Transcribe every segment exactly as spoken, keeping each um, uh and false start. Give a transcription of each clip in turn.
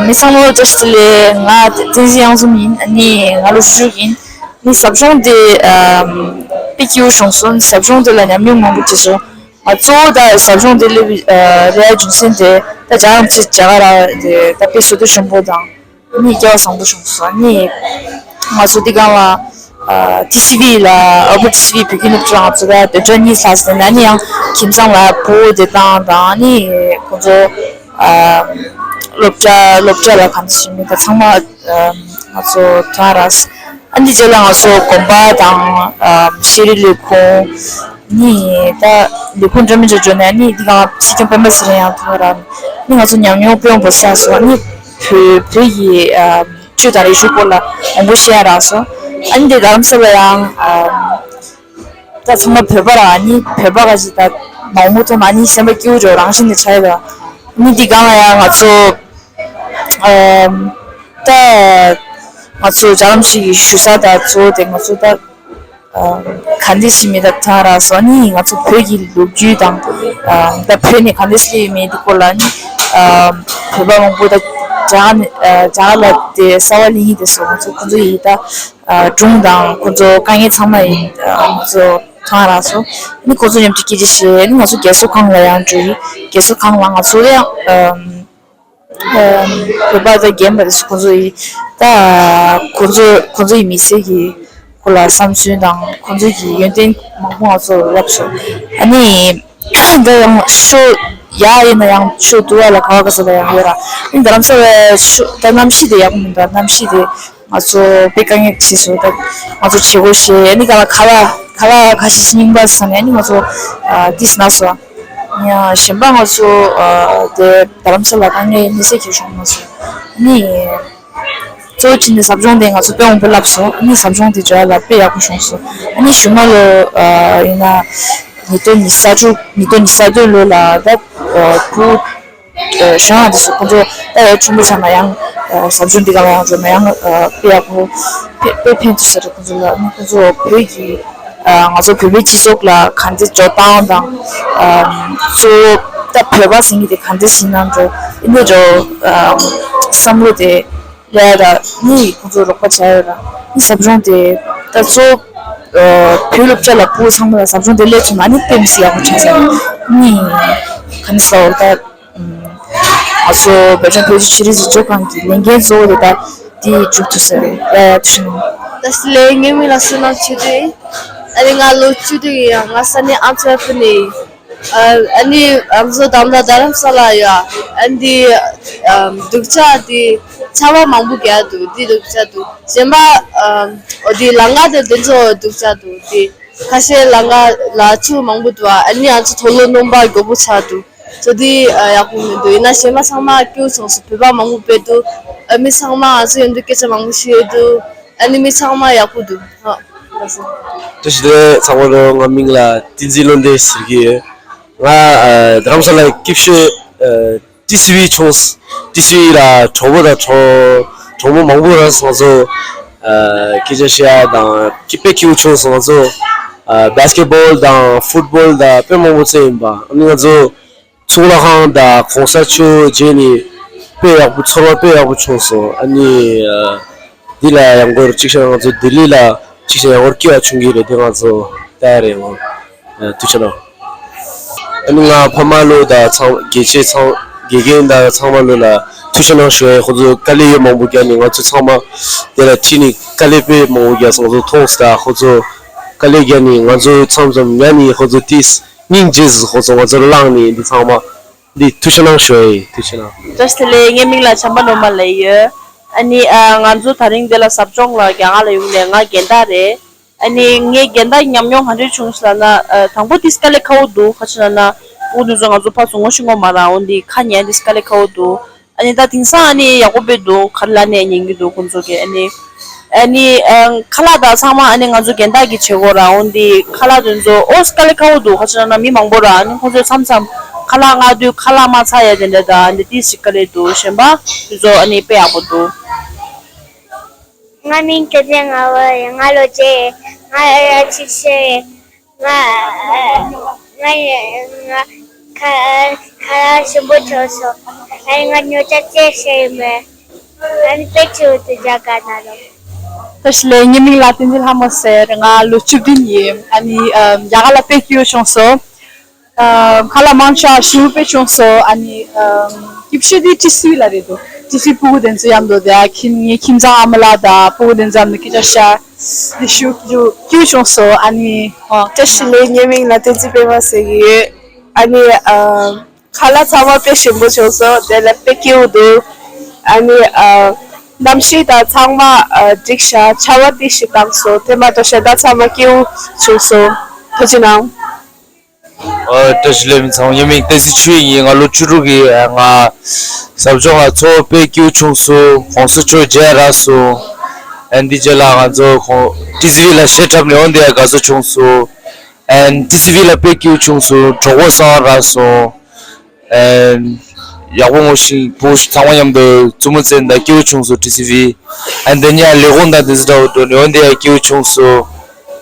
མི་ཚང་མ་ལ་བཀྲ་ཤིས་བདེ་ལེགས། ང་བསྟན་འཛིན་གཡང་འཛོམས་ཡིན། ཨ་ནི་ང་ལོ་བཅུ་དྲུག་ཡིན། ཨ་ནི་ཟབ་སྦྱོང་དེ་ཨམ་དཔེ་སྐྱིད་པོ་བྱུང་སོང་། ཟབ་སྦྱོང་དེ་ལ་ཉམས་མྱོང་མང་པོ་བྱས་སོང་། ང་གཙོ་བོ་ད་ཟབ་སྦྱོང་དེ་སླེབས་པའི་ཨ་སླེབས་ཡ་རྒྱུ་མཚན་དེ་ད་རྒྱ་ནག་ཚོས་རྒྱ་གར་ར་དེ་ད་དཔེ་བསོད་བདེ་ཆེན་པོ་དང་། ཨ་ནི་སྐལ་བ་བཟང་པོ་བྱུང་སོང་། ཨ་ནི་ང་ཚོ་འདི་སྒང་ལ་ཨ་ཊི་སི་ཝི་ལ་ཨ་བོ་ཊི་སི་ཝི་བོད་ཀྱི་སློབ་ཕྲུག་ང་ཚོ་ད་དོན་གྲངས་གཉིས་ལྷག་ཙམ་ནས་ཨ་ནི་ཡང་ཁྱིམ་ཚང་ལ་ཕུ་བོ་བདེ་ཐང་དང་ཨ་ནི་ཁོང་ཚོ་ཨ་སློབ་གྲྭ་སློབ་གྲྭ་ལ་གང་ཞིག་མི་ད་ཚང་མ་ཨ་ང་ཚོ་ཐོན་ར་སོང་། ཨ་ནི་རྗེས་ལ་ང་ཚོ་དགོན་པ་དང་ཨ་ཤེས་རིག་ལས་ཁུངས་ཨ་ནི་ད་ལས་ཁུངས་འདྲ་མི་འདྲ་འགྲོ་ནས་ཨ་ནི་འདི་ག་སྲིད་སྐྱོང་སྤེན་པ་ཚེ་རིང་ཡང་ཐོན་ར། ཨ་ནི་ང་ཚོ་ཉམས་མྱོང་དཔེ་མང་པོ་བསགས་སོང་། ཨ་ནི་བོད་བོད་ཀྱི་ཨ་ཆོས་དང་རིག་གཞུང་སྐོར་ལ་མང་པོ་བཤད་ཡ་རག་སོང་། ཨ་ནི་དེ་རྡ་རམ་ས་ལ་ཡང་ཨ་ད་ཚང་མ་བོད་པ་ར། ཨ་ནི་བོད་པ་ག་ཅིག་ད་མང་པོ་མཐོང་ན་ཨ་ནི་སེམས་པ་སྐྱིད་པོ་འགྲོ་རང་བཞིན་གྱི་ཆགས་ཡོད་ར། ཨ་ནི་འདི་སྒང་ལ་ཡང་ང་ཚོ་ཨ་ད་ང་ཚོ་རྒྱ་ལམ་ཞིག་གི་ཞུ་ས་ད་གཙོ་བོ་དེ་ང་ཚོ་ད་ཨ་ག་འདྲ་ཞིག་མི་ད་ཐང་ར་སོ་ནི་ང་ཚོ་བོད་ཀྱི་ལོ་རྒྱུས་དང་ཨ་ད་བོད་ནས་ག་འདྲ་ཞིག་སླེབས་ཡོད་མེད་དེ་སྐོར་ལ་ནི་ཨ་བོད་པ་མང་པོ་ད་རྒྱ་གར་ནས་ཨ་རྒྱ་གར་ལ་དེ་གསར་པ་སླེབས་མཁན་དེ་ཚོ་ང་ཚོ་ཁོང་ཚོ་ཡི་ད་ཨ་སྒྲུང་དང་ཁོང་ཚོ་དཀའ་ངལ་ཚང་མ་ཡི་ཨ་ང་ཚོ་ཐང་ར་སོ་ནི་ཁོང་ཚོ་མཉམ་དུ་སྐད་ཆ་བཤད་ནི་ང་ཚོ་རྒས་གསོ་ཁང་ལ་ཡང་འགྲོ་ཡི། རྒས་གསོ་ཁང་ལ་ང་ཚོ་ཡང་ཨ་བོད་པ་དང་རྒན་པ་དེ་ཚོ་ཁོང་ཚོ་ཡི་ད་ཁོང་ཚོ་ཁོང་ཚོ་ཡི་མི་ཚེ་གི་སྐོར་ལ་བསམ་ཚུལ་དང་ཁོང་ཚོ་གི་ཡོན་ཏན་མང་པོ་ང་ཚོ་ལབ་སོང་། ཨ་ནི་ད་ཡང་ཤོ་ཡ་ཡིན་ན་ཡང་ཤོ་དུ་བ་ལ་ག་བ་ག་ས་ལ་ཡང་ཡོད་ར། ཨ་ནི་རྡ་རམ་ས་ལ་ཤོ་ད་གནམ་གཤིས་དེ་ཡག་པོ་མི་འདུག་གནམ་གཤིས་དེ་ང་ཚོ་དཔེ་དཀའ་ངལ་ཆེ་སོང་། ད་ང་ཚོ་བྱེད་སྒོ་བྱས་ཨ་ནི་ག་ལ་ཁ་ལག་ཁ་ལག་ཁ་ཤས་རྙིང་པ་ཟ་ནས་ཨ་ནི་ང་ཚོ་ཏིས་ན་སོང་། ཡང་གཞན་པ་ང་ཚོ་ཨ་དེ་རྡ་རམ་ས་ལ་དཀའ་ངལ་དམིགས་བསལ་གྱི་བྱུང་མ་སོང་། ནི་གཙོ་བོ་བྱས་ནས་ཟབ་སྦྱོང་དེ་ང་ཚོ་དཔེ་མང་པོ་བསླབས་སོང་། ནི་ཟབ་སྦྱོང་དེ་འཇོག་ཡ་ལ་དཔེ་ཡག་པོ་བྱུང་སོང་། ནི་གཞུག་མ་ལོ་ཨ་ཡིན་ན་ཉིས་སྟོང་ཉི་ཤུ་རྩ་དྲུག་ཉིས་སྟོང་ཉི་ཤུ་རྩ་བདུན་ལོ་ལ་ད་ཨ་ཁུ་ཨ་གཞན་དེ་ཚོ་ཁོང་ཚོ་ད་ཡར་ཁྲིམས་པ་ཆགས་ན་ཡང་ཨ་ཟབ་སྦྱོང་འདི་ག་ལ་ཡང་འགྲོ་ན་ཡང་ཨ་དཔེ་ཡག་པོ་དཔེ་དཔེ་ཕན་ཐོགས་ས་རེད། ཁོང་ཚོ་ལ་ནི་ཁོང་ཚོ་བོད་ཀྱི་ཨ་ང་ཚོ་བོད་པའི་སྤྱི་ཚོགས་ལ་ག་འདྲ་འགྲོ་སྟངས་དང་ཨ་གཙོ་བོ་ད་བོད་པ་ཟེར་མཁན་དེ་ག་འདྲ་ཞིག་ནང་འགྲོ་ཨེ་འདྲ་འགྲོ་ཨ་བསམ་བློ་དེ་ལས་ད་ནི་ཁོང་ཚོ་རོགས་པ་བྱ་ཡོད་ལ་ནི་ཟབ་སྦྱོང་དེ་ད་གཙོ་བོ་ཨ་བོད་སློབ་གྲྭ་ལ་ཕྲུ་གུ་ཚང་མ་ལ་ཟབ་སྦྱོང་དེ་སླེབས་ཐུབ་ན་ནི་དཔེ་མི་སྲིད་ཡག་པོ་ཆགས་ས་རེད། ནི་ག་འདྲ་ཟེར་ད། ང་ཚོ་བོད་ལྗོངས་བོད་ཀྱི་ཆོས་རིག་འཛིན་སྐྱོང་ཁང་གི་ལས་འགན་གཙོ་བོ་དེ་དག་དེ་སྒྲུབ་ཐུབ་ས་རེད། ཡ་ཡ་ཐུགས་རྗེ་གནང་། བཀྲ་ཤིས་བདེ་ལེགས། ངའི་མིང་ལ་བསོད་ནམས་ཆོས་སྒྲོན། ཨ་ནི་ང་ལོ་བཅུ་དྲུག་ཡིན། ང་ས་གནས་ཨམ་ཆི་ཕུ་ནས་ཡིན། ཨ་ནི་ང་ཚོ་ད་ལྟ་རྡ་རམ་ས་ལ་ཡོད། ཨ་ནི་སྡུག་ཅག་དེ་ཆར་པ་མང་པོ་རྒྱག་འདུག་དེ་སྡུག་ཅག་འདུག་གཞན་པ་འོ་དེ་ལམ་ཁ་དེ་དེ་ཚོ་སྡུག་ཅག་འདུག་དེ་ཁ་ཤས་ལམ་ཁ་ལ་ཆུ་མང་པོ་འདུག་ཨ་ནི་ང་ཚོ་དུག་ལོག་སྣུམ་པ་མགྱོགས་པོ་ཆགས་འདུག་ཚོ་འདི་ཡག་པོ་མི་འདུག་ཡིན་ན་གཞན་པ་ཚང་མ་སྐྱིད་པོ་བྱུང་སོང་། བོད་པ་མང་པོ་དཔེ་འདུག་ཨ་མི་ཚང་མ་ང་ཚོ་ཡོང་དུས་སྐད་ཆ་མང་པོ་བཤད་འདུག་ཨ་ནི་མི་ཚང་མ་ཡག་པོ་འདུག་ཧ་ལགས་སོ། བཀྲ་ཤིས་བདེ་ལེགས། ཚང་མ་ལོ། ང་མིང་ལ་བསྟན་འཛིན་བློ་ལྡན་ཟེར་གྱི་ཡོད། ང་ཨ་རྡ་རམ་ས་ལ་སྐྱིད་ཤོད་ཨ་ཊི་སི་ཝི་ཆུང་ཊི་སི་ཝི་ལ་གྲོགས་པོ་དང་གྲོགས་གྲོགས་མོ་མང་པོ་རག་སོང་། ང་ཚོ་ཨ་སྐད་ཆ་བཤད་ཡ་དང་སྐྱིད་དཔེ་སྐྱིད་པོ་བྱུང་སོང་། ང་ཚོ་ཨ་བྷེ་སི་ཀེ་ཊི་བྷོལ་དང་ཕུཊ་བྷོལ་དང་དཔེ་མང་པོ་རྩེ་ཡིན་པ། ཨ་ནི་ང་ཚོ་གཙུག་ལག་ཁང་དང་གོང་ས་མཆོག་མཇལ་ནས་དཔེ་ཡག་པོ་ཚོར་བ་དཔེ་ཡག་པོ་བྱུང་སོང་། ཨ་ནི་ཨ་འདི་ལ་ཡང་སྐོར་གཅིག་བྱས་ན་ང་ཚོ་ལྡི་ལི་ལ་གཅིག་བྱས་ན་ཡང་སྐོར་སྐྱིད་པ་བྱུང་གི་རེད། དེ་ང་ཚོ་ལྟ་ཡ་རེད། ང་ཨ་ཐུགས་རྗེ་གནང་། ཨ་ནི་ང་ཕ་མ་ལོ་དང་ཚང་དགེ་ཆེ་ཚང་དགེ་རྒན་དང་ཚང་མ་ལོ་ལ་ཐུགས་རྗེ་གནང་ཞུ་ཡ། ཁོ་ཚོ་དཀའ་ལས་ཡོད་མང་པོ་བརྒྱབ་ནས་ང་ཚོ་ཚང་མ་དེ་ལ་ཁྲིད་ནས་དཀའ་ལས་དཔེ་མང་པོ་བརྒྱབ་སོང་། ང་ཚོ་མཐོང་སོང་། ད་ཁོ་ཚོ་དཀའ་ལས་བརྒྱབ་ནས་ང་ཚོ་མཚམས་མཚམས་ཉལ་ནས་ཁོ་ཚོ་དེས་སྙིང་རྗེ་སོང་། ཁོ་ཚོ་ང་ཚོར་བླངས་ནས་འདི་ཚང་མ་འདི་ཐུགས་རྗེ་གནང་ཞུ་ཡ་ཡིན། ཐུགས་རྗེ་གནང་། བཀྲ་ཤིས་བདེ་ལེགས། ངའི་མིང་ལ་བྱམས་པ་ནོར་མ་ལབ་ཡོད། ཨ་ནི་ཨ་ང་ཚོ་དེ་རིང་འདི་ལ་ཟབ་སྦྱོང་ལ་རྒྱ་གར་ལ་ཡོང་ནས། ང་རྒན་བདག་རེད། ཨ་ནི་ངའི་རྒན་བདག་གི་ཉམས་མྱོང་ག་འདྲ་བྱུང་ཟེར་ལབ་ན། ཨ་དང་པོ་དེ་དཀའ་ལས་ཁག་པོ་འདུག་ག་ཅི་ལབ་ན། འུ་འདི་ཚོ་ང་ཚོ་ཕར་ཚུར་ངོ་ཤེས་ངོ་མ་རག་འོ་འདི་ཁ་ཉན་དེ་དཀའ་ལས་ཁག་པོ་འདུག་ཨ་ནི་ད་དེང་སང་ཨ་ནི་ཡག་པོ་དཔེ་འདུག་ག་རེ་ལབ་ནས་ཉན་གྱི་འདུག་ཁོང་ཚོ་གིས། ཨ་ནི་ཨ་ནི་ཨ་ཁ་ལག་དང་ཚང་མ་ཨ་ནི་ང་ཚོ་རྒན་བདག་གིས་བྱེད་དགོས་ར། འོ་འདི་ཁ་ལག་དེ་ཚོ་ཨོ་དཀའ་ལས་ཁག་པོ་འདུག་ག་ཅི་ལབ་ན་མི་མང་པོ་ར། ཨ་ནི་ཁོང་ཚོས་མཚམས་མཚམས་ཁ་ལག་མངགས་དུས་ཁ་ལག་མ་ཚར་ཡ་དེ་འདྲ་དང་འདི་ཏིས་ཞིག་དཀའ་ལས་འདུག་གཞན་པ་དེ་ཚོ་ཨ་ནི་དཔེ་ཡག་པོ་འདུག་ང་མིང་སྐལ་ལྡན་ངག་དབང་ཡིན། ང་ལོ་བརྒྱད་ཡིན། ང་ཨ་ཡ་ཆིག་ཤེས་ཡིན། ང་ང་ང་ ཁ་ཁ་ཞིམ་པོ་བྱུང་སོང་། ཨ་ནི་ང་ཉོ་ཆ་ཅེས་བཤད་ཡིན་མེད། ཨ་ནི་དཔེ་ཆེ་བོ་དུ་རྒྱ་གར་ན་རོ། བཀྲ་ཤིས་བདེ་ལེགས། ངའི་མིང་ལ་བསྟན་འཛིན་ལྷ་མོ་ཟེར། ང་ལོ་བཅུ་བདུན་ཡིན། ཨ་ནི་ཨམ་རྒྱ་གར་ལ་དཔེ་སྐྱིད་པོ་བྱུང་སོང་། ཨམ་ཁ་ལག་མང་ཆེ་ཞིམ་པོ་དཔེ་བྱུང་སོང་། ཨ་ནི་ཨམ་སྐྱིད་ཤོས་དེ་ཊི་སི་ཝི་ལ་རེད་འདུག་ཊི་སི་ཝི་སྤུ་གུ་དེ་ཚོ་མཉམ་དུ་དེ་ཁྱིམ་ངའི་ཁྱིམ་ཚང་ཨ་མ་ལགས་དང་སྤུ་གུ་དེ་ཚོ་མཉམ་དུ་སྐད་ཆ་བཤད། དེ་ཞུ་རྒྱུ་སྐྱིད་པོ་བྱུང་སོང་། ཨ་ནི་ཨོ། བཀྲ་ཤིས་བདེ་ལེགས། ངའི་མིང་ལ་བསྟན་འཛིན་པད་མ་ཟེར་གྱི་ཡོད། ཨ་ནི་ཨ་ཁ་ལག་ཚང་མ་དཔེ་ཞིམ་པོ་བྱུང་སོང་། དེ་ལ་དཔེ་སྐྱིད་པོ་འདུག་ཨ་ནི་ཨ་གནམ་གཤིས་དང་ཚང་མ་ཨ་འགྲིག་ཤག་ཆར་པ་ཏོག་ཙམ་བཏང་སོང་། དེ་མ་གཏོགས་གཞན་དག་ཚང་མ་སྐྱིད་པོ་བྱུང་སོང་། ཐུགས་རྗེ་གནང་། ཨ་བཀྲ་ཤིས་བདེ་ལེགས། མི་ཚང་མ། ངའི་མིང་བསྟན་འཛིན་ཆོས་དབྱིངས་ཡིན། ང་ལོ་བཅུ་དྲུག་ཡིན། ང་ཟབ་སྦྱོང་ལ་འཚོ་བ་དཔེ་སྐྱིད་པོ་བྱུང་སོང་། གོང་ས་མཆོག་མཇལ་རག་སོང་། ཨ་འདི་རྗེས་ལ་ང་ཚོ་ཁོང་ཊི་སི་ཝི་ལ་གཞས་འཁྲབ་ནས་འོང་དེ་ཡང་དགའ་ཚོར་བྱུང་སོང་། ཨ་ཊི་སི་ཝི་ལ་དཔེ་སྐྱིད་པོ་བྱུང་སོང་། གྲོགས་པོ་གསར་པ་རག་སོང་། ཨ་ཡག་པོ་ངོ་ཤེས་བུ་ཚང་མ་མཉམ་དུ་རྩེད་མོ་རྩེ་ད་སྐྱིད་པོ་བྱུང་སོང་། ཊི་སི་ཝི་ཨ་འདི་ཉིད་ལས་ཁུངས་དང་དེ་ཚོ་འདྲ་བོ་འགྲོ་ནས་འོང་དེ་ཡང་སྐྱིད་པོ་བྱུང་སོང་།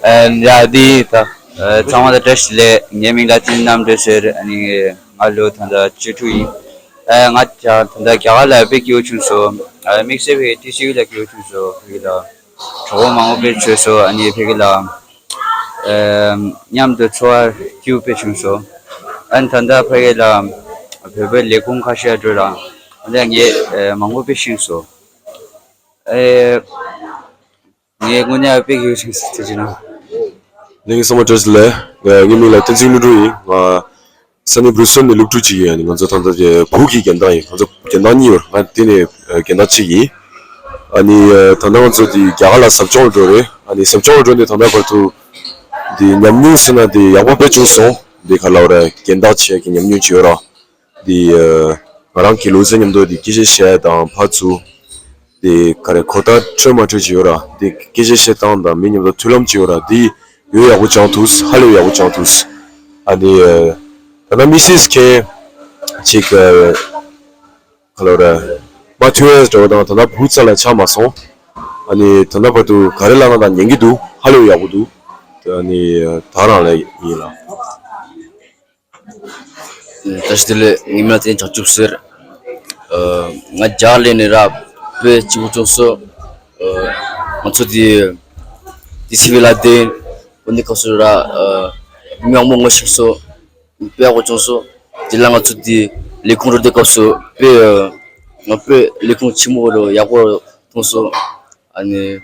ཨ་ཡ་འདི་ཡིན་ད། ཨ་ཚང་མ་ལ་བཀྲ་ཤིས་བདེ་ལེགས། ངའི་མིང་ལ་བསྟན་རྣམ་གྲོལ་ཟེར། ཨ་ནི་ང་ལོ་ད་ལྟ་བཅུ་དྲུག་ཡིན། ཨ་ང་ད་ལྟ་རྒྱ་གར་ལ་དཔེ་སྐྱིད་པོ་བྱུང་སོང་། ཨ་དམིགས་བསལ་བའི་ཊི་སི་ཝི་ལ་སྐྱིད་པོ་བྱུང་སོང་། ཕ་གི་ལ་གྲོགས་པོ་མང་པོ་དཔེ་བྱུང་སོང་། ཨ་ནི་ཕ་གི་ལ་ཨ་མཉམ་དུ་འཚོ་བ་སྐྱིད་པོ་དཔེ་བྱུང་སོང་། ཨ་ནི་ད་ལྟ་ཕ་གི་ལ་བོད་པའི་ལས་ཁུངས་ཁ་ཤས་འགྲོ་ར། ཨ་ནི་ངས་ཨ་མང་པོ་དཔེ་ཤེས་སོང་། ཨེ། ངས་དངོས་གནས་དཔེ་སྐྱིད་པོ་བྱུང་སོང་། ཐུགས་རྗེ་གནང་། ལྷན་རྒྱས་ཚང་མ་བཀྲ་ཤིས་བདེ་ལེགས། ངའི་མིང་ལ་བསྟན་འཛིན་ཀླུ་སྒྲུབ་ཡིན། ང་ས་གནས་སྦྲུ་སེལ་ནས་སློབ་ཕྲུག་ཅིག་ཡིན། ང་ཚོ་ད་ལྟ་དེ་བོད་ཀྱི་རྒན་བདག་ཡིན། ང་ཚོ་རྒན་བདག་གཉིས་ཡོད། ང་དེ་ནས་རྒན་བདག་གཅིག་ཡིན། ཨ་ནི་ད་ལྟ་ང་ཚོ་དེ་རྒྱ་གར་ལ་ཟབ་སྦྱོང་ལ་འགྲོ་རེད། ཨ་ནི་ཟབ་སྦྱོང་ལ་འགྲོ་ནས་ད་ལྟ་བར་དུ་དེ་ཉམས་མྱོང་ཟེར་ན་དེ་ཡག་པོ་དཔེ་བྱུང་སོང་། དེ་ག་ལབ་རེད། རྒན་བདག་བྱས་ཀྱི་ཉམས་མྱོང་ཅིག་ཡོད་ར། དེ་ཨ་ང་རང་གི་ལོ་ཚད་མཉམ་དུ་དེ་སྐད་ཆ་བཤད་དང་ཕར་ཚུར་དེ་ག་རེ་གོ་བརྡ་འཕྲོད་མ་འཕྲོད་ཅིག་ཡོད་ར། དེ་སྐད་ཆ་བཤད་སྟངས་དང་མི་མཉམ་དུ་མཐུན་ལམ་ཅིག་ཡོད་ར། དེ་ཡོད་ཡག་པོ་སྦྱངས་ཐུབ། ཧ་ལས་ཡག་པོ་སྦྱངས་ཐུབ། ཨ་ནི་ཨ་ད་ལྟ་དམིགས་བསལ་མཁན་ཅིག་ཨ་ག་ལབ་ར། མ་མཐུན་ཡས་འདྲ་བོ་དང་ད་ལྟ་བུ་རྩ་ལ་ཆགས་མ་སོང་། ཨ་ནི་ད་ལྟ་བར་དུ་ག་རེ་ལབ་ན་ད་ཉན་གྱི་འདུག་ཧ་ལས་ཡག་པོ་འདུག་ཨ་ནི་ད་རང་ལ་ཡིན་ལ། བཀྲ་ཤིས་བདེ་ལེགས། ངའི་མིང་ལ་བསྟན་བྱང་ཆུབ་ཟེར། ཨ་ང་རྒྱ་གར་སླེབས་ནས་ར་དཔེ་སྐྱིད་པོ་བྱུང་སོང་། ཨ་ང་ཚོ་དེ་ཊི་སི་ཝི་ལ་དེ་འོ་འདི་སྐབས་སུ་ར་ཨ་མི་མང་པོ་ངོ་ཤེས་སོང་། དཔེ་ཡག་པོ་བྱུང་སོང་། དེ་ལ་ང་ཚོ་དེ་ལས་ཁུངས་འགྲོ་དུས་སྐབས་སུ་དཔེ་ཨ་ང་དཔེ་ལས་ཁུངས་ཆེན་མོ་རུ་ཡག་པོ་མཐོང་སོང་། ཨ་ནི།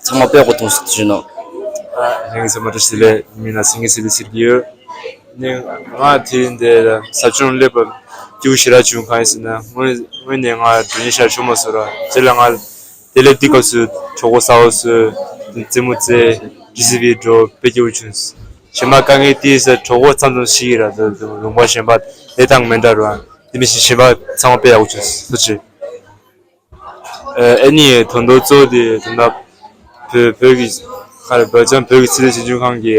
ཚང་མ་དཔེ་ཡག་པོ་མཐོང་སོང་ཞུ་ན། ཨ་ལྷན་རྒྱས་ཚང་མ་བཀྲ་ཤིས་བདེ་ལེགས། ངའི་མིང་ལ་སེང་གེ་སི་ལི་ཟེར་གྱི་ཡོད། ནི་ང་དེ་རིང་འདིར་ཟབ་སྦྱོང་སླེབས་པ་སྐྱིད་པོ་ཞེ་དྲག་བྱུང་། གང་ཡིན་ཟེར་ན་དངོས་དངོས་གནས་ང་འགྲོ་ཉེན་ཞེ་དྲག་བྱུང་མ་སོང་ར། རྗེས་ལ་ང་དེ་སླེབས་དུས་སྐབས་སུ་གྲོགས་པོ་གསར་པ་ཚོ་རྩེད་མོ་རྩེ། ཊི་སི་ཝི་འགྲོ། དཔེ་སྐྱིད་པོ་བྱུང་། གཞན་པ་དཀའ་ངལ་དེ་ས་གྲོགས་པོ་མཚམས་མཚམས་ཤི་གི་ར། ད་ལུང་པ་གཞན་པ་སླེབས་སྟངས་མི་འདྲ་ར། དེ་མིན་གཞན་པ་ཚང་མ་དཔེ་ཡག་པོ་བྱུང་། ཐུགས་རྗེ་ཆེ། ཨ་ནི་དོན་དག་གཙོ་བོ་དེ་ད་ལྟ་བོད་བོད་ཀྱི་ག་རེ་བོད་ལྗོངས་བོད་ཀྱི་ཆེད་དོན་ཞིབ་འཇུག་ཁང་གི་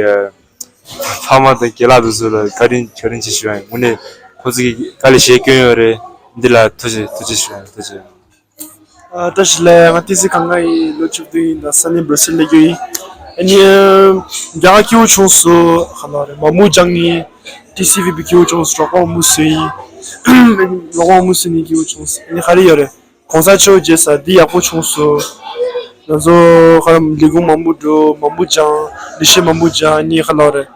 ཕ་མ་དང་རྒན་ལགས་དེ་ཚོ་ལ་བཀའ་དྲིན་བཀའ་དྲིན་ཆེ་ཞུ་ཡ་ཡིན། དངོས་གནས་ཁོང་ཚོ་གིས་དཀའ་ལས་ཞེ་དྲག་བསྐྱོན་ཡོད་རེད། འདི་ལ་ཐུགས་རྗེ་ཐུགས་རྗེ་ཞུ་ཡ་ཡིན། ཐུགས་རྗེ། ཨ་བཀྲ་ཤིས་བདེ་ལེགས། ང་བསྟན་འཛིན་གངས་དཀར་ཡིན། ལོ་བཅུ་བདུན་ཡིན། ད་ས་གནས་སྦྲུ་སེལ་སླེབས་རྒྱུ་ཡིན། ཨ་ནི་རྒྱ་གར་སྐྱིད་པོ་བྱུང་སོང་། ག་ལབ་རེད། མང་པོ་སྦྱངས་ནི། ཊི་སི་ཝི་བི་སྐྱིད་པོ་བྱུང་སོང་། གྲོགས་པོ་མང་པོ་བཟོས་ཡིན། ཨ་ནི་གྲོགས་པོ་མང་པོ་བཟོས་ནི་སྐྱིད་པོ་བྱུང་སོང་། ཨ་ནི་ག་རེ་ཡོད་རེད། གོང་ས་མཆོག་མཇལ་ས་འདི་ཡག་པོ་བྱུང་སོང་། ང་ཚོ་ཁ་ལས་ཁུངས་མང་པོ་འགྲོ། མང་པོ་སྦྱངས། ལས་བྱེད་མང་པོ་སྦྱངས། ནི་ག་ལབ་རེད།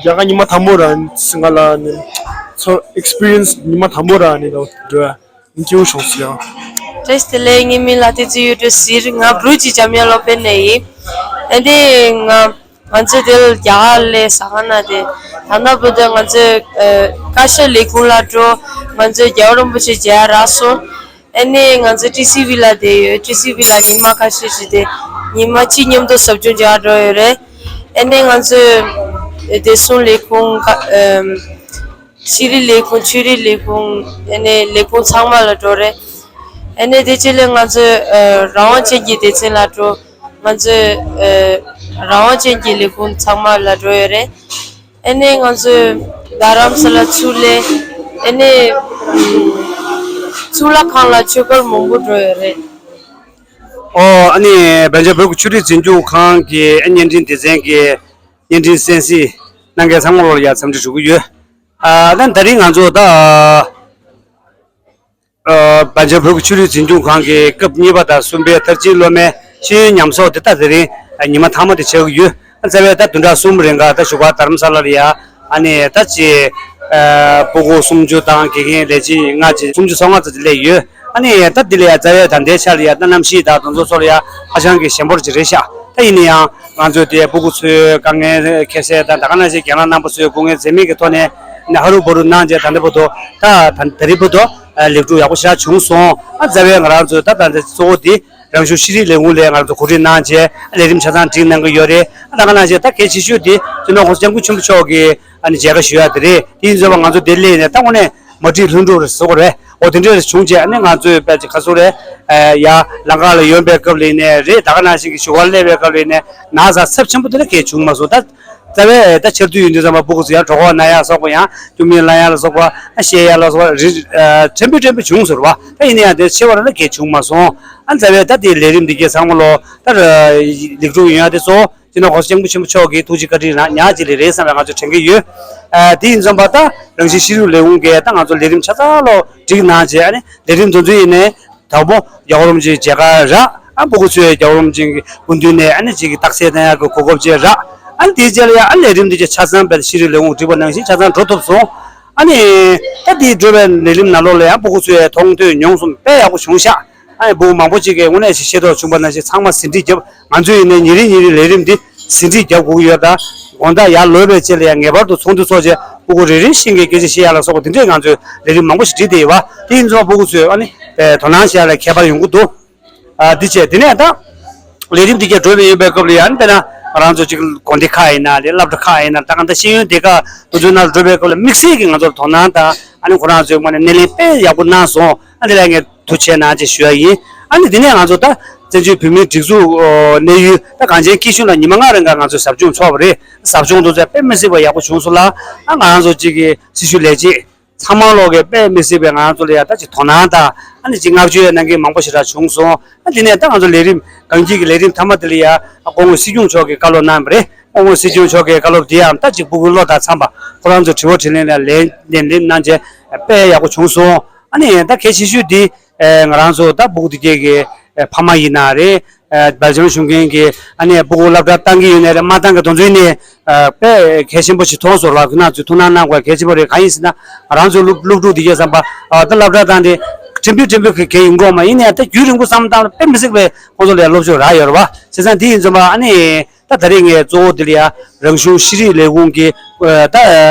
རྒྱ་གར་ཉི་མ་དང་པོ་ར་ང་ལ་ནི་ཚོར་ཨེག་སི་པི་རི་ཡན་སི་ཉི་མ་དང་པོ་ར་ནི་ལ་འགྲོ་ཡ་ནི་སྐྱིད་པོ་བྱུང་སོང་ཡ། བཀྲ་ཤིས་བདེ་ལེགས། ངའི་མིང་ལ་བསྟན་འཛིན་གཡུ་སྒྲོན་ཟེར། ང་འབྲུག་གི་འཇམ་དབྱངས་སློབ་གྲྭ་ནས་ཡིན། ཨ་ནི་ང་ང་ཚོ་དེ་ལ་རྒྱ་གར་ལ་ཟ་ཁང་ན་དེ་ད་ལྟ་བར་དུ་ང་ཚོ་ཨ་བཀའ་ཤག་ལས་ཁུངས་ལ་འགྲོ། ང་ཚོ་རྒྱལ་བ་རིན་པོ་ཆེ་མཇལ་རག་སོང་། ཨ་ནི་ང་ཚོ་ཊི་སི་ཝི་ལ་བསྡད་ཡོད། ཊི་སི་ཝི་ལ་ཉི་མ་ཁ་ཤས་ཤིག་དེ་ཉི་མ་གཅིག་མཉམ་དུ་ཟབ་སྦྱོང་རྒྱག་འགྲོ་ཡོད་རེད། ཨ་ནི་ང་ཚོ་བདེ་སྲུང་ལས་ཁུངས་ཀ་ཨམ་ཤེས་རིག་ལས་ཁུངས། ཆོས་རིག་ལས་ཁུངས། ཨ་ནི་ལས་ཁུངས་ཚང་མ་ལ་འགྲོ་རེད། ཨ་ནི་དེ་རྗེས་ལ་ང་ཚོ་ཨ་རང་དབང་ཅན་གྱི་སྡེ་ཚན་ལ་འགྲོ། ང་ཚོ་ཨ་རང་དབང་ཅན་གྱི་ལས་ཁུངས་ཚང་མ་ལ་འགྲོ་ཡོད་རེད། ཨ་ནི་ང་ཚོས་རྡ་རམ་ས་ལ་ཆུ་ལེན། ཨ་ནི་གཙུག་ལག་ཁང་ལ་ཆོས་སྐོར་མང་པོ་འགྲོ་ཡོད་རེད། ཨོ་ཨ་ནི་བན་ཆ་བོད་ཀྱི་ཆོས་རིག་འཛིན་སྐྱོང་ཁང་གི་བརྙན་འཕྲིན་སྡེ་ཚན་གྱི་བརྙན་འཕྲིན་གསན་གཟིགས་གནང་མཁན་ཚང་མ་ལ་ཡ་འཚམས་འདྲི་ཞུ་གི་ཡོད། ཨ་ད་ད་རིང་ང་ཚོ་ད་ཨ་བན་ཆེན་བོད་ཀྱི་ཆོས་རིག་འཛིན་སྐྱོང་ཁང་གི་སྐབས་གཉིས་པ་དང་གསུམ་པའི་མཐར་ཕྱིན་སློབ་མའི་ཤེས་ཡོན་ཉམས་གསོག་དེ་ད་དེ་རིང་ཉི་མ་མཐའ་མ་དེ་ཆགས་ཀྱི་ཡོད། རྩ་བའི་ད་བདུན་ཕྲག་གསུམ་རིང་ག་ད་བཞུགས་སྒར་རྡ་རམ་ས་ལ་ལ་ཡ་ཨ་ནི་ད་ཅི་ཨ་སྤུ་གུ་སུམ་ཅུ་དང་དགེ་རྒན་ལས་བྱེད་ལྔ་ཅིག་སུམ་ཅུ་སོ་ལྔ་ཙམ་ཅིག་སླེབས་ཡོད། ཨ་ནི་ད་འདི་ལ་ཡ་རྩ་བའི་ད་ལྟའི་ཆ་ལ་ཡ་ད་གནམ་གཤིས་དང་དེ་ཚོ་སོགས་ལ་ཡ་ཧ་ཅང་གི་ཞན་པོ་ཅིག་རེད་ཤག་ད་ཡིན་ན་ཡང་ང་ཚོས་དེ་སྤུ་གུ་ཚོའི་དཀའ་ངལ་ཁྱད་བསད་དང་ད་ག་ནང་བཞིན་རྒན་ལགས་རྣམ་པ་ཚོས་སྐུ་ངལ་འཛེམ་མེད་ཀྱི་ཐོག་ནས་ནི་ཧ་རུ་བ་རུ་གནང་རྗེས་ད་ལྟ་བར་དུ་ད་ད་རིང་བར་དུ་ལེགས་གྲུབ་ཡག་པོ་ཞེ་དྲག་བྱུང་སོང་། ཨ་རྩ་བའི་ང་རང་ཚོས་ད་ད་ལྟ་གཙོ་བོ་དེ་རང་གཞུང་ཤེས་རིག་ལས་ཁུངས་ལ་ང་ཚོ་གོ་སྒྲིག་གནང་རྗེས་ལས་རིམ་ཆ་ཚང་སྒྲིག་གནང་གི་ཡོད་རེད། ཨ་ད་ག་ནང་བཞིན་ད་གལ་ཆེ་ཤོས་དེ་སྤྱི་ནོར་༸གོང་ས་༸སྐྱབས་མགོན་ཆེན་པོ་མཆོག་གི་ཨ་ནི་མཇལ་ཁ་ཞུ་ཡ་དེ་རེད། དེ་ཡིན་ཙང་ང་ཚོ་དེ་སླེབས་ནས་ད་དངོས་གནས་མ་བསྒྲིགས་ལྷུན་གྲུབ་རེད་བཟོ་དགོས་རེད། འོ་དེ་འདྲ་རེ་བྱུང་རྗེས་ཨ་ནི་ང་ཚོས་དཔེ་ཅིག་ག་ཚོད་རེད། ཨ་ཡ་ལམ་ཁ་ལ་ཡོང་པའི་སྐབས་ལ་ཡིན་ནའི་རེད། ད་ག་ནང་བཞིན་གྱི་བཞུགས་སྒར་སླེབས་པའི་སྐབས་ལ་ཡིན་ནའི་ན་ཚ་ཚབས་ཆེན་པོ་དེ་འདྲ་གང་ཡང་བྱུང་མ་སོང་། ད་རྩ་བའི་ད་ཆར་དུས་ཡིན་དུས་ཙམ་པ་སྤུ་གུ་ཚོ་ཡང་གྲོད་ཁོག་ན་ཡ་སོགས་པ་ཡང་སྐྱུག་མེར་ལངས་ཡ་ལ་སོགས་པ་ཨ་བཤལ་ཡ་ལ་སོགས་པ་རེ་ཨ་ཕྲན་བུ་ཕྲན་བུ་བྱུང་ཟེར་བ། ད་ཡིན་ན་ཡང་དེ་ཆེ་བ་ལ་གང་ཡང་བྱུང་མ་སོང་། ཨ་རྩ་བའི་ད་དེ་ལས་རིམ་འདི་གའི་ཚང་མ་ལོ་ད་ལེགས་གྲུབ་ཡོང་ཡ་དེ་གཙོ་བོ་སྤྱི་ནོར་༸གོང་ས་༸སྐྱབས་མགོན་ཆེན་པོ་མཆོག་གི་ཐུགས་རྗེ་བཀའ་དྲིན་རང་ཉག་གཅིག་ལས་རེད་བསམ་པའི་ང་ཚོ་དྲན་གྱི་ཡོད། ཨ་དེ་ཡིན་ཙམ་པ་ད་རང་བཞིན་ཤེས་རིག་ལས་ཁུངས་ཀྱིས་ད་ང་ཚོ་ལས་རིམ་ཆ་ཚང་ལོ་སྒྲིག་གནང་རྗེས་ཨ་ནི་ལས་རིམ་དེ་ཚོ་ཡིན་ནའི་དང་པོ་རྒྱལ་བ་རིན་པོ་ཆེའི་མཇལ་ཁ་རག་ཨ་སྤུ་གུ་ཚོས་རྒྱལ་བ་རིན་པོ་ཆེ་གི་སྐུ་མདུན་ནས་ཨ་ནི་ཅིག་གི་རྟགས་གསལ་བསྟན་ཡག་གི་གོ་སྐབས་ཅིག་རག་ཨ་ནི་དེའི་རྗེས་ལ་ཡང་ཨ་ལས་རིམ་འདི་ཚོ་ཆ་ཚང་དཔེ་ཤེས་རིག་ལས་ཁུངས་བསྒྲིགས་པ་ནང་བཞིན་ཆ་ཚང་འགྲོ་ཐུབ་སོང་། ཨ་ནི་ད་དེའི་འགྲོ་བའི་ལས་རིམ་ནང་ལོགས་ལ་ཡང་སྤུ་གུ་ཚོས་མཐོང་ཐོས་མྱོང་གསུམ་དཔེ་ཡག་པོ་བྱུང་ཤག་ཨ་ནི་སྤུ་གུ་མང་པོ་ཅིག་གིས་དངོས་གནས་ཤེས་རྟོགས་བྱུང་པ་ནང་བཞིན་ཚང་མ་ཟིན་བྲིས་བརྒྱབ། ང་ཚོས་ཡིན་ནའི་ཉིན་རེ་ཉིན་རེ་ལས་རིམ་འདི་ཟིན་བྲིས་བརྒྱབ་དགོས་ཀྱི་ཡོད། ད་དགོང་དག་ཡར་ལོག་པའི་རྗེས་ལ་ཡང་ངེས་པར་དུ་ཚོགས་འདུ་ཚོགས་རྗེས་སྤུ་གུ་རེ་རེ་བཞིན་གྱིས་སྐད་ཆ་བཤད་ཡ་ལ་སོགས་པ་དེ་འདྲས་ང་ཚོས་ལས་རིམ་མང་པོ་ཞིག་བསྒྲིགས་བསྡད་ཡོད་པ། དེ་ཡིན་ཙང་སྤུ་གུ་ཚོས་ཨ་ནི་དོ་སྣང་བྱེད་ཡ་ལ་ཁྱད་པར་ཡོང་གི་འདུག་ཨ་འདི་བྱས་དེ་ནས་ད་ལས་རིམ་འདི་གས་འགྲོ་བའི་ཡོད་པའི་སྐབས་ལ་ཡང་དཔེར་ན་ང་རང་ཚོ་གཅིག་དགོན་སྡེ་ཁག་ཡིན་ན་རེད། སློབ་གྲྭ་ཁག་ཡིན་ན་ད་གང་ལྟར་ཤེས་ཡོན་སྡེ་ཁག་དེ་ཚོའི་ནང་ལ་འགྲོ་བའི་སྐབས་ལ་དམིགས་བསལ་གྱིས་ང་ཚོར་དོ་སྣང་དང་ཨ་ནི་ཁོ་རང་ཚོའི་ངོས་ནས་སྣེ་ལེན་དཔེ་ཡག་པོ་གནང་སོང་། ཨ་འདི་ལ་ངས་ཐུགས་རྗེ་གནང་ཅེས་ཞུ་ཡ་ཡིན། ཨ་ནི་དེ་ནས་ང་ཚོ་ད་བཙན་བྱོལ་བོད་མིའི་སྒྲིག་འཛུགས་གནས་ཡུལ་ད་གངས་ཅན་སྐྱིད་གཤོངས་ལ་ཉི་མ་ལྔ་རིང་ག་ང་ཚོས་ཟབ་སྦྱོང་ཚོགས་པ་རེད། ཟབ་སྦྱོང་དེ་ཚོ་དཔེ་མི་སྲིད་པ་ཡག་པོ་བྱུང་སོང་ལ། ཨ་ང་རང་ཚོ་གཅིག་གི་སྲི་ཞུ་ལས་བྱེད་ཚང་མ་ལོག་གིས་དཔེ་མི་སྲིད་པའི་ང་རང་ཚོ་ལ་ཡ་ད་ཅིག་དོ་སྣང་དང་ཨ་ནི་ཅིག་བསྔགས་བརྗོད་གནང་མཁན་མང་པོ་ཞེ་དྲག་བྱུང་སོང་། ཨ་དེ་ནས་ད་ང་ཚོ་ལས་རིམ་གངས་སྐྱིད་ཀྱི་ལས་རིམ་མཐའ་མ་དེ་ལ་ཡ་ཨ་སྐུ་ངོ་སྲིད་སྐྱོང་མཆོག་གིས་བཀའ་སློབ་གནང་བ་རེད། སྐུ་ངོ་སྲིད་སྐྱོང་མཆོག་གིས་བཀའ་སློབ་དེ་ཡང་ད་ཅིག་སྤུ་གུའི་བློ་དང་འཚམས་པ་ཁོ་རང་ཚོ་དྲི་བ་དྲིས་ལན་ལ་ལན་ལན་གནང་བྱས་དཔེ་ཡག་པོ་བྱུང་སོང་། ཨ་ནི་ད་གལ་ཆེ་ཤོས་དེ་ཨ་ང་རང་ཚོ་ད་སྤུ་གུ་དེ་གས་ཀྱི་ཨ་ཕ་མ་ཡིན་ན་རེད། ཨ་སྦེལ་ཇམ་གཞུང་མཁན་གྱིས་ཨ་ནི་སྤུ་གུ་སློབ་གྲྭ་བཏང་གི་ཡོད་ནའི་རེད། མ་བཏང་གི་དོན་ཚུལ་ནི་ཨ་དཔེ་གལ་ཆེན་པོ་ཞིག་མཐོང་སོང་ལ། ཁོང་རྣམ་ཚོས་ཐུགས་སྣང་གནང་དགོས་གལ་ཆེན་པོ་རེད། གང་ཡིན་ཟེར་ན་ང་རང་ཚོའི་སློབ་སློབ་ཕྲུག་འདི་གས་བསམ་པ་ཨ་ད་སློབ་གྲྭ་བཏང་སྟེ་ཕྲན་བུ་ཕྲན་བུ་གི་གས་ཡིན་དགོས་མ་ཡིན་ནའི་ད་རྒྱུན་རིང་པོ་བསམ་བློ་བཏང་ན་དཔེ་མི་སྲིད་པའི་ཁོང་ཚོ་ལ་སློབ་སྦྱོང་རག་ཡོད་རེད་བ། བྱས་ཙང་འདི་ཡིན་ཙམ་པ་ཨ་ནི་ད་ད་རེས་ངས་གཙོ་བོ་འདི་ལ་ཡ་རང་གཞུང་ཤེས་རིག་ལས་ཁུངས་ཀྱི་ཨ་ད་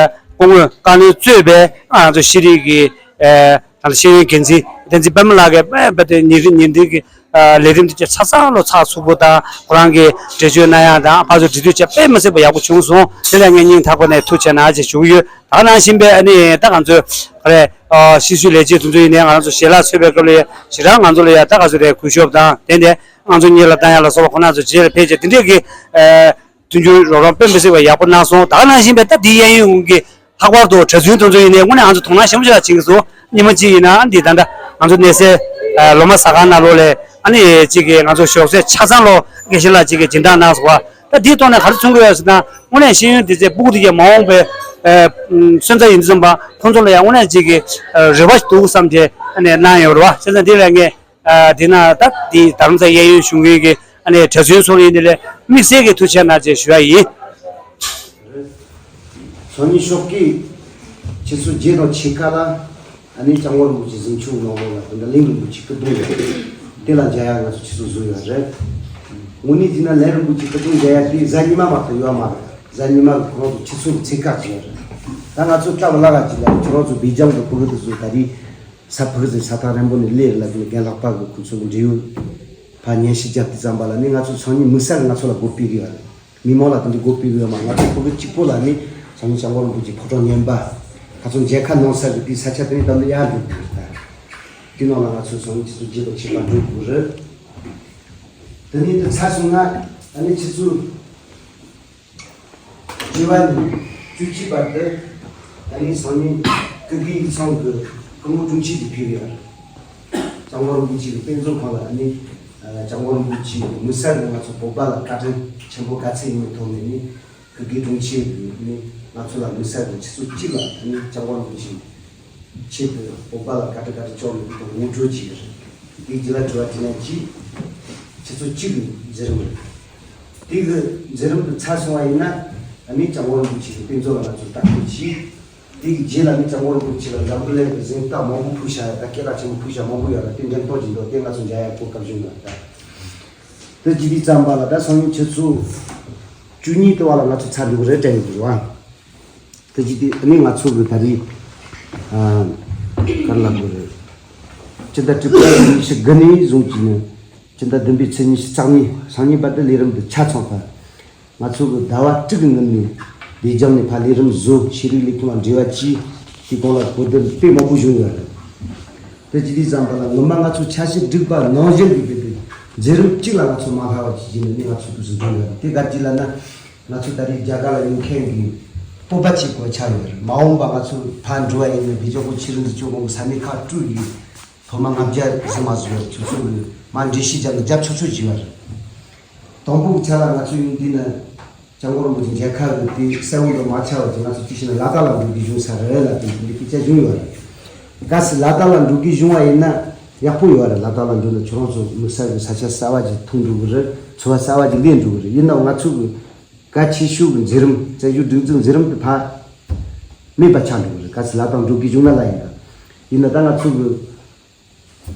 སྐུ་ངོས་བཀའ་བློན་གཙོས་པའི་ང་ཚོ་ཤེས་རིག་གི་ཨ་ད་ཤེས་ཡོན་འགན་འཛིན་བསྟན་འཛིན་པད་མ་ལགས་ཀྱིས་དཔེ་དཔེ་དེ་ཉིན་རེ་ཉིན་རེ་གི་ཨ་ལས་རིམ་དེ་ཚོ་ཆ་ཚང་ལོ་ཚགས་ཚུད་པོ་དང་ཁོ་རང་གིས་འགྲེལ་བརྗོད་གནང་ཡ་དང་ཕར་ཚུར་འབྲེལ་མཐུད་བྱས་དཔེ་མི་སྲིད་པ་ཡག་པོ་བྱུང་སོང་། དེ་ལ་ངས་སྙིང་ཐག་པ་ནས་ཐུགས་རྗེ་གནང་ཞེས་ཞུ་གི་ཡོད། ད་ག་ནང་བཞིན་པའི་ཨ་ནི་ད་ང་ཚོའི་ག་རེ་ཨ་སྲི་ཞུ་ལས་བྱེད་དེ་ཚོ་ཡིན་ནའི་ང་རང་ཚོ་ཞལ་ལག་མཆོད་པའི་སྐབས་ལ་ཞེ་དྲག་ང་ཚོ་ལ་ཡ་ད་ག་ཚོད་རེད་གུས་ཞབས་དང་དེ་ནས་ང་ཚོ་གཉིས་ལ་བཏང་ཡ་ལ་སོགས་པ་ཁོ་རང་ཚོ་རྗེས་ལ་ཕེབས་བྱས་དེ་འདྲས་ཀྱི་ཨ་མཐུན་འགྱུར་རོགས་རམ་དཔེ་མི་སྲིད་པ་ཡག་པོ་གནང་སོང་། ད་ག་ནང་བཞིན་པའི་ད་འདི་གཡས་གཡོན་ངོས་ཀྱི་ལྷག་པར་དུ་གྲྭ་བཙུན་དེ་ཚོ་ཡིན་ནའི་དངོས་གནས་ང་ཚོ་དོ་སྣང་ཞེ་པོ་ཅིག་ལ་བྱེད་ཀྱི་འདུག་ཉི་མ་གཅིག་ཡིན་ན་འདི་ད་ལྟ་ང་ཚོ་གནས་སའི་ལོ་མ་ཟ་ཁང་ནང་ལོགས་ལ་ཨ་ནི་གཅིག་གིས་ང་ཚོ་ཞོགས་ཟས་ཆ་ཚང་ལོ་དགེ་བཤེས་ལགས་གཅིག་གིས་སྦྱིན་བདག་གནང་སོང་བ། ད་འདིའི་ཐོག་ནས་ག་རེ་མཚོན་གྱི་ཡོད་ཟེར་ན་དངོས་གནས་ཤེས་ཡོན་སྡེ་ཚན་སྤུ་གུ་དེ་གས་མ་འོངས་པའི་སོན་རྩ་ཡིན་དུས་ཙམ་པ་ཁོང་ཚོ་ལ་ཡང་དངོས་གནས་གཅིག་གིས་རེ་བ་ཞིག་འདུག་བསམ་བྱས་ཨ་ནི་གནང་ཡོད་རེད་བ། བྱས་ཙང་འདི་ལ་ངས་ཨ་དེ་ན་ད་དེ་རྡ་རམ་ས་གཡས་གཡོན་གཞུང་གི་གི་ཨ་ནི་གྲྭ་བཙུན་ཚོ་ཡིན་དེ་ལས་དམིགས་བསལ་གྱི་ཐུགས་རྗེ་གནང་ཅེས་ཞུ་ཡ་ཡིན། སང་ཉིན་ཞོགས་ཀས་ཆུ་ཚོད་བརྒྱད་དང་ཕྱེད་ཀ་ལ་ཨ་ནི་སྐྱབས་མགོན་རིན་པོ་ཆེ་གཟིམ་ཆུང་ནང་ལོགས་ལ་དེ་འདྲ་གླིང་རིན་པོ་ཆེ་སྐུ་གདུང་ཡོད་རེད། དེ་ལ་མཇལ་ཡ་ང་ཚོ་ཆུ་ཚོད་བཟོས་ཡོད་རེད། དངོས་གནས་བྱས་ན་གླིང་རིན་པོ་ཆེ་སྐུ་གདུང་མཇལ་ཡ་དེ་གཟའ་ཉི་མ་མ་གཏོགས་ཡོད་མ་རེད། གཟའ་ཉི་མ་གི་ཁོ་རང་ཚོ་ཆུ་ཚོད་ཀྱི་ཚད་བཀག་བྱས་ཡོད་རེད། ད་ང་ཚོ་སྐབས་ལ་ག་ཅིག་ལ་ཁྱོད་རང་ཚོ་སྦེལ་ཇམ་གི་ཕྲུ་གུ་དེ་ཚོ་ད་རེས། ས་ཕུག་ཟིན་ས་ཐག་རིང་པོ་ནས་སླེབས་ལབ་ནས་རྒན་ལྷག་པ་གི་ཁོ་ཚོ་གི་འབྲེལ་ཡོད་ཕར་སྙན་ཞུ་བརྒྱབ་དུས་ཙམ་པ་ལ་ནི་ང་ཚོ་སང་ཉིན་དམིགས་བསལ་ང་ཚོ་ལ་སྒོ་ཕྱེ་གི་ཡོད་རེད། མི་མང་ལ་དེ་འདྲ་སྒོ་ཕྱེ་གི་ཡོད་མ་ང་ཚོ་ཕྲུ་གུ་གཅིག་པོ་ལ་ནི་སང་ཉིན་སྐྱབས་མགོན་རིན་པོ་ཆེ་ཕོ་བྲང་རྙིང་པ་ཁ་ཚོ་མཇལ་ཁ་གནང་ས་གི་དེའི་ས་ཆ་དེ་ནི་ད་ནི་ཡར་འགྲོ་ཐུབ་ད། དེ་ནང་ལ་ང་ཚོ་སང་ཉིན་ཆུ་ཚོད་བརྒྱད་དང་ཕྱེད་ཀ་འགྲོ་དགོས་རེད། དེ་ནས་དེ་ཚར་སོང་ན་ཨ་ནི་ཆུ་ཚོད། དྲི་བ་ནི་བཅུ་གཅིག་བར་དུ་ད་ནི་སང་ཉིན་སྐུ་སྒེར་ཡིག་ཚང་གི་སྐུ་ངོ་དྲུང་ཆེ་དེ་ཕེབས་ཡོད། སྐྱབས་མགོན་རིན་པོ་ཆེ་གི་དཔེ་མཛོད་ཁང་ལ་ནི་སྐྱབས་མགོན་རིན་པོ་ཆེ་གི་དམིགས་བསལ་ནི་ང་ཚོ་བོད་པ་ལ་བཀའ་དྲིན་ཆེན་པོ་ག་ཚད་ཡིན་མིན་ཐོག་ནས་ནི་སྐུ་སྒེར་དྲུང་ཆེ་གི་ནི་ ང་ཚོ་ལ་མི་གསལ་བའི་ཆུ་ཚོད་གཅིག་ལ་ཨ་ནི་སྐྱབས་མགོན་རིན་པོ་ཆེ་ཆེད་དུ་སྤོབས་པ་ལ་ག་འདྲ་ག་འདྲ་བཅོལ་མི་དགོས་པ་ངོ་སྤྲོད་བྱས་ཡོད་རེད། དེའི་རྗེས་ལ་དྲི་བ་དྲིས་ལན་གྱིས་ཆུ་ཚོད་གཅིག་གི་མཛད་རིམ་རེད། དེ་གི་མཛད་རིམ་དེ་ཚར་སོང་བ་ཡིན་ན་ཨ་ནི་སྐྱབས་མགོན་རིན་པོ་ཆེ་གི་དཔེ་མཛོད་ལ་ང་ཚོ་ལྟ་སྐོར་བྱས། དེ་གི་རྗེས་ལ་ཨ་ནི་སྐྱབས་མགོན་རིན་པོ་ཆེ་ལ་འཛམ་བུ་གླིང་གི་གཟེངས་རྟགས་མང་པོ་ཕུལ་བཞག་ཡ་ད་སྐད་གྲགས་ཆེན་པོ་ཕུལ་བཞག་མང་པོ་ཡོད་ར། དེ་འགྲེམས་སྟོན་བྱེད་འདུག་དེ་ང་ཚོ་མཇལ་ཡ་གོ་སྐབས་བྱུང་ཡོད་ད། དེ་བྱས་དུས་ཙམ་པ་ལ་ད་སང་ཉིན་ཆུ་ཚོད་བཅུ་གཉིས་དེ་བ་ལ་ང་ཚོ་ཚར་འགྲོ་གི་རེད་དྲན་གི་འདུག་ཨ། དེ་བྱས་དུས་ཨ་ནི་ང་ཚོ་གི་ད་རེས་ཨ་ག་རེ་ལབ་དགོས་རེད། སྤྱི་ཟླ་དྲུག་པའི་ཉི་ཤུ་དགུ་ནས་བཟུང་གི་ནས་སྤྱི་ཟླ་བདུན་པའི་ཚེས་ཉི་ཤུ་རྩ་གཉིས་སང་ཉིན་བར་དུ་ལས་རིམ་འདི་ཆ་ཚང་ཕར། ང་ཚོ་གི་ཟླ་བ་དྲུག་གི་སྔོན་ནས་བདེ་ལྗོངས་ནས་ཕར་ལས་རིམ་བཟོ། ཤེས་རིག་ལས་ཁུངས་ལ་འབྲེལ་བ་བྱས། དེའི་གོང་ལ་གོ་བསྡུར་དཔེ་མང་པོ་བྱུང་ཡོད་རེད། དེ་བྱས་དུས་ཙམ་པ་ལ་ངོ་མ་ང་ཚོ་འཆར་གཞི་བསྒྲིགས་པ་ནང་བཞིན་གྱི་དཔེ་དེ་མཛད་རིམ་གཅིག་ལ་ང་ཚོ་མ་ལྷག་པ་ཅིག་བྱས་ནས་ནི་ང་ཚོ་དུས་སུ་འགྲོ་ཡོད་རེད། དེ་ག་རེ་ལབ་ན་ང་ཚོ་ད་རེས་རྒྱ་གར་ལ་ཡོད་མཁན་གྱི་སྤོབས་པ་ཅིག་གོ་ཆགས་ཡོད་རེད། མ་འོངས་པ་ང་ཚོ་ཕར་འགྲོ་བ་ཡིན་ན་བདེ་ལྗོངས་ཀྱི་ཆེད་དུ་འདི་ཆོ་གོང་གི་ས་གནས་ཁག་དྲུག་གི་སློབ་མ་ལྔ་བརྒྱ་ཟིན་མ་ཟིན་ཡོད་རེད། ཁྱོད་ཚོ་གི་མར་འགྲེལ་བཤད་རྒྱབ་ནས་རྒྱབ་ཆོག་ཆོག་བྱས་པ་རེད། དང་པོ་གི་ཆ་ལ་ང་ཚོ་ཡིན་དུས་ན་སྐྱབས་མགོན་རིན་པོ་ཆེ་མཇལ་ཁ་གི་དེ་གསལ་བོ་འདུག་མ་ཆགས་པ་ཅིག་ང་ཚོ་གཅིག་བྱས་ན་ལ་དྭགས་ལ་འགྲོ་དགོས་བྱུང་ས་རེད་ལབ་དེ་འདི་སྐད་ཆ་བྱུང་ཡོད་རེད། གལ་སྲིད་ལ་དྭགས་ལ་འགྲོ་དགོས་བྱུང་བ་ཡིན་ན་ཡག་པོ་ཡོད་རེད། ལ་དྭགས་ལ་འགྲོ་ན་ཁྱོད་རང་ཚོ་དམིགས་བསལ་གྱི་ས་ཆ་གསར་བ་ཅིག་མཐོང་འགྲོ་གི་རེད། འཚོ་བ་གསར་བ་ཅིག་ལེན་འགྲོ་གི་རེད། ཡིན་ནའང་ང་ཚོ་གི་གལ་ཆེ་ཤོས་ཀྱི་མཛད་རིམ་བཙན་བྱོལ་སྒྲིག་འཛུགས་མཛད་རིམ་དེ་ཕར་མེད་པ་ཆགས་འགྲོ་གི་རེད། གལ་སྲིད་ལ་དྭགས་འགྲོ་དགོས་བྱུང་ན་ལ་ཡིན་ད། ཡིན་ན་ད་ང་ཚོ་གི་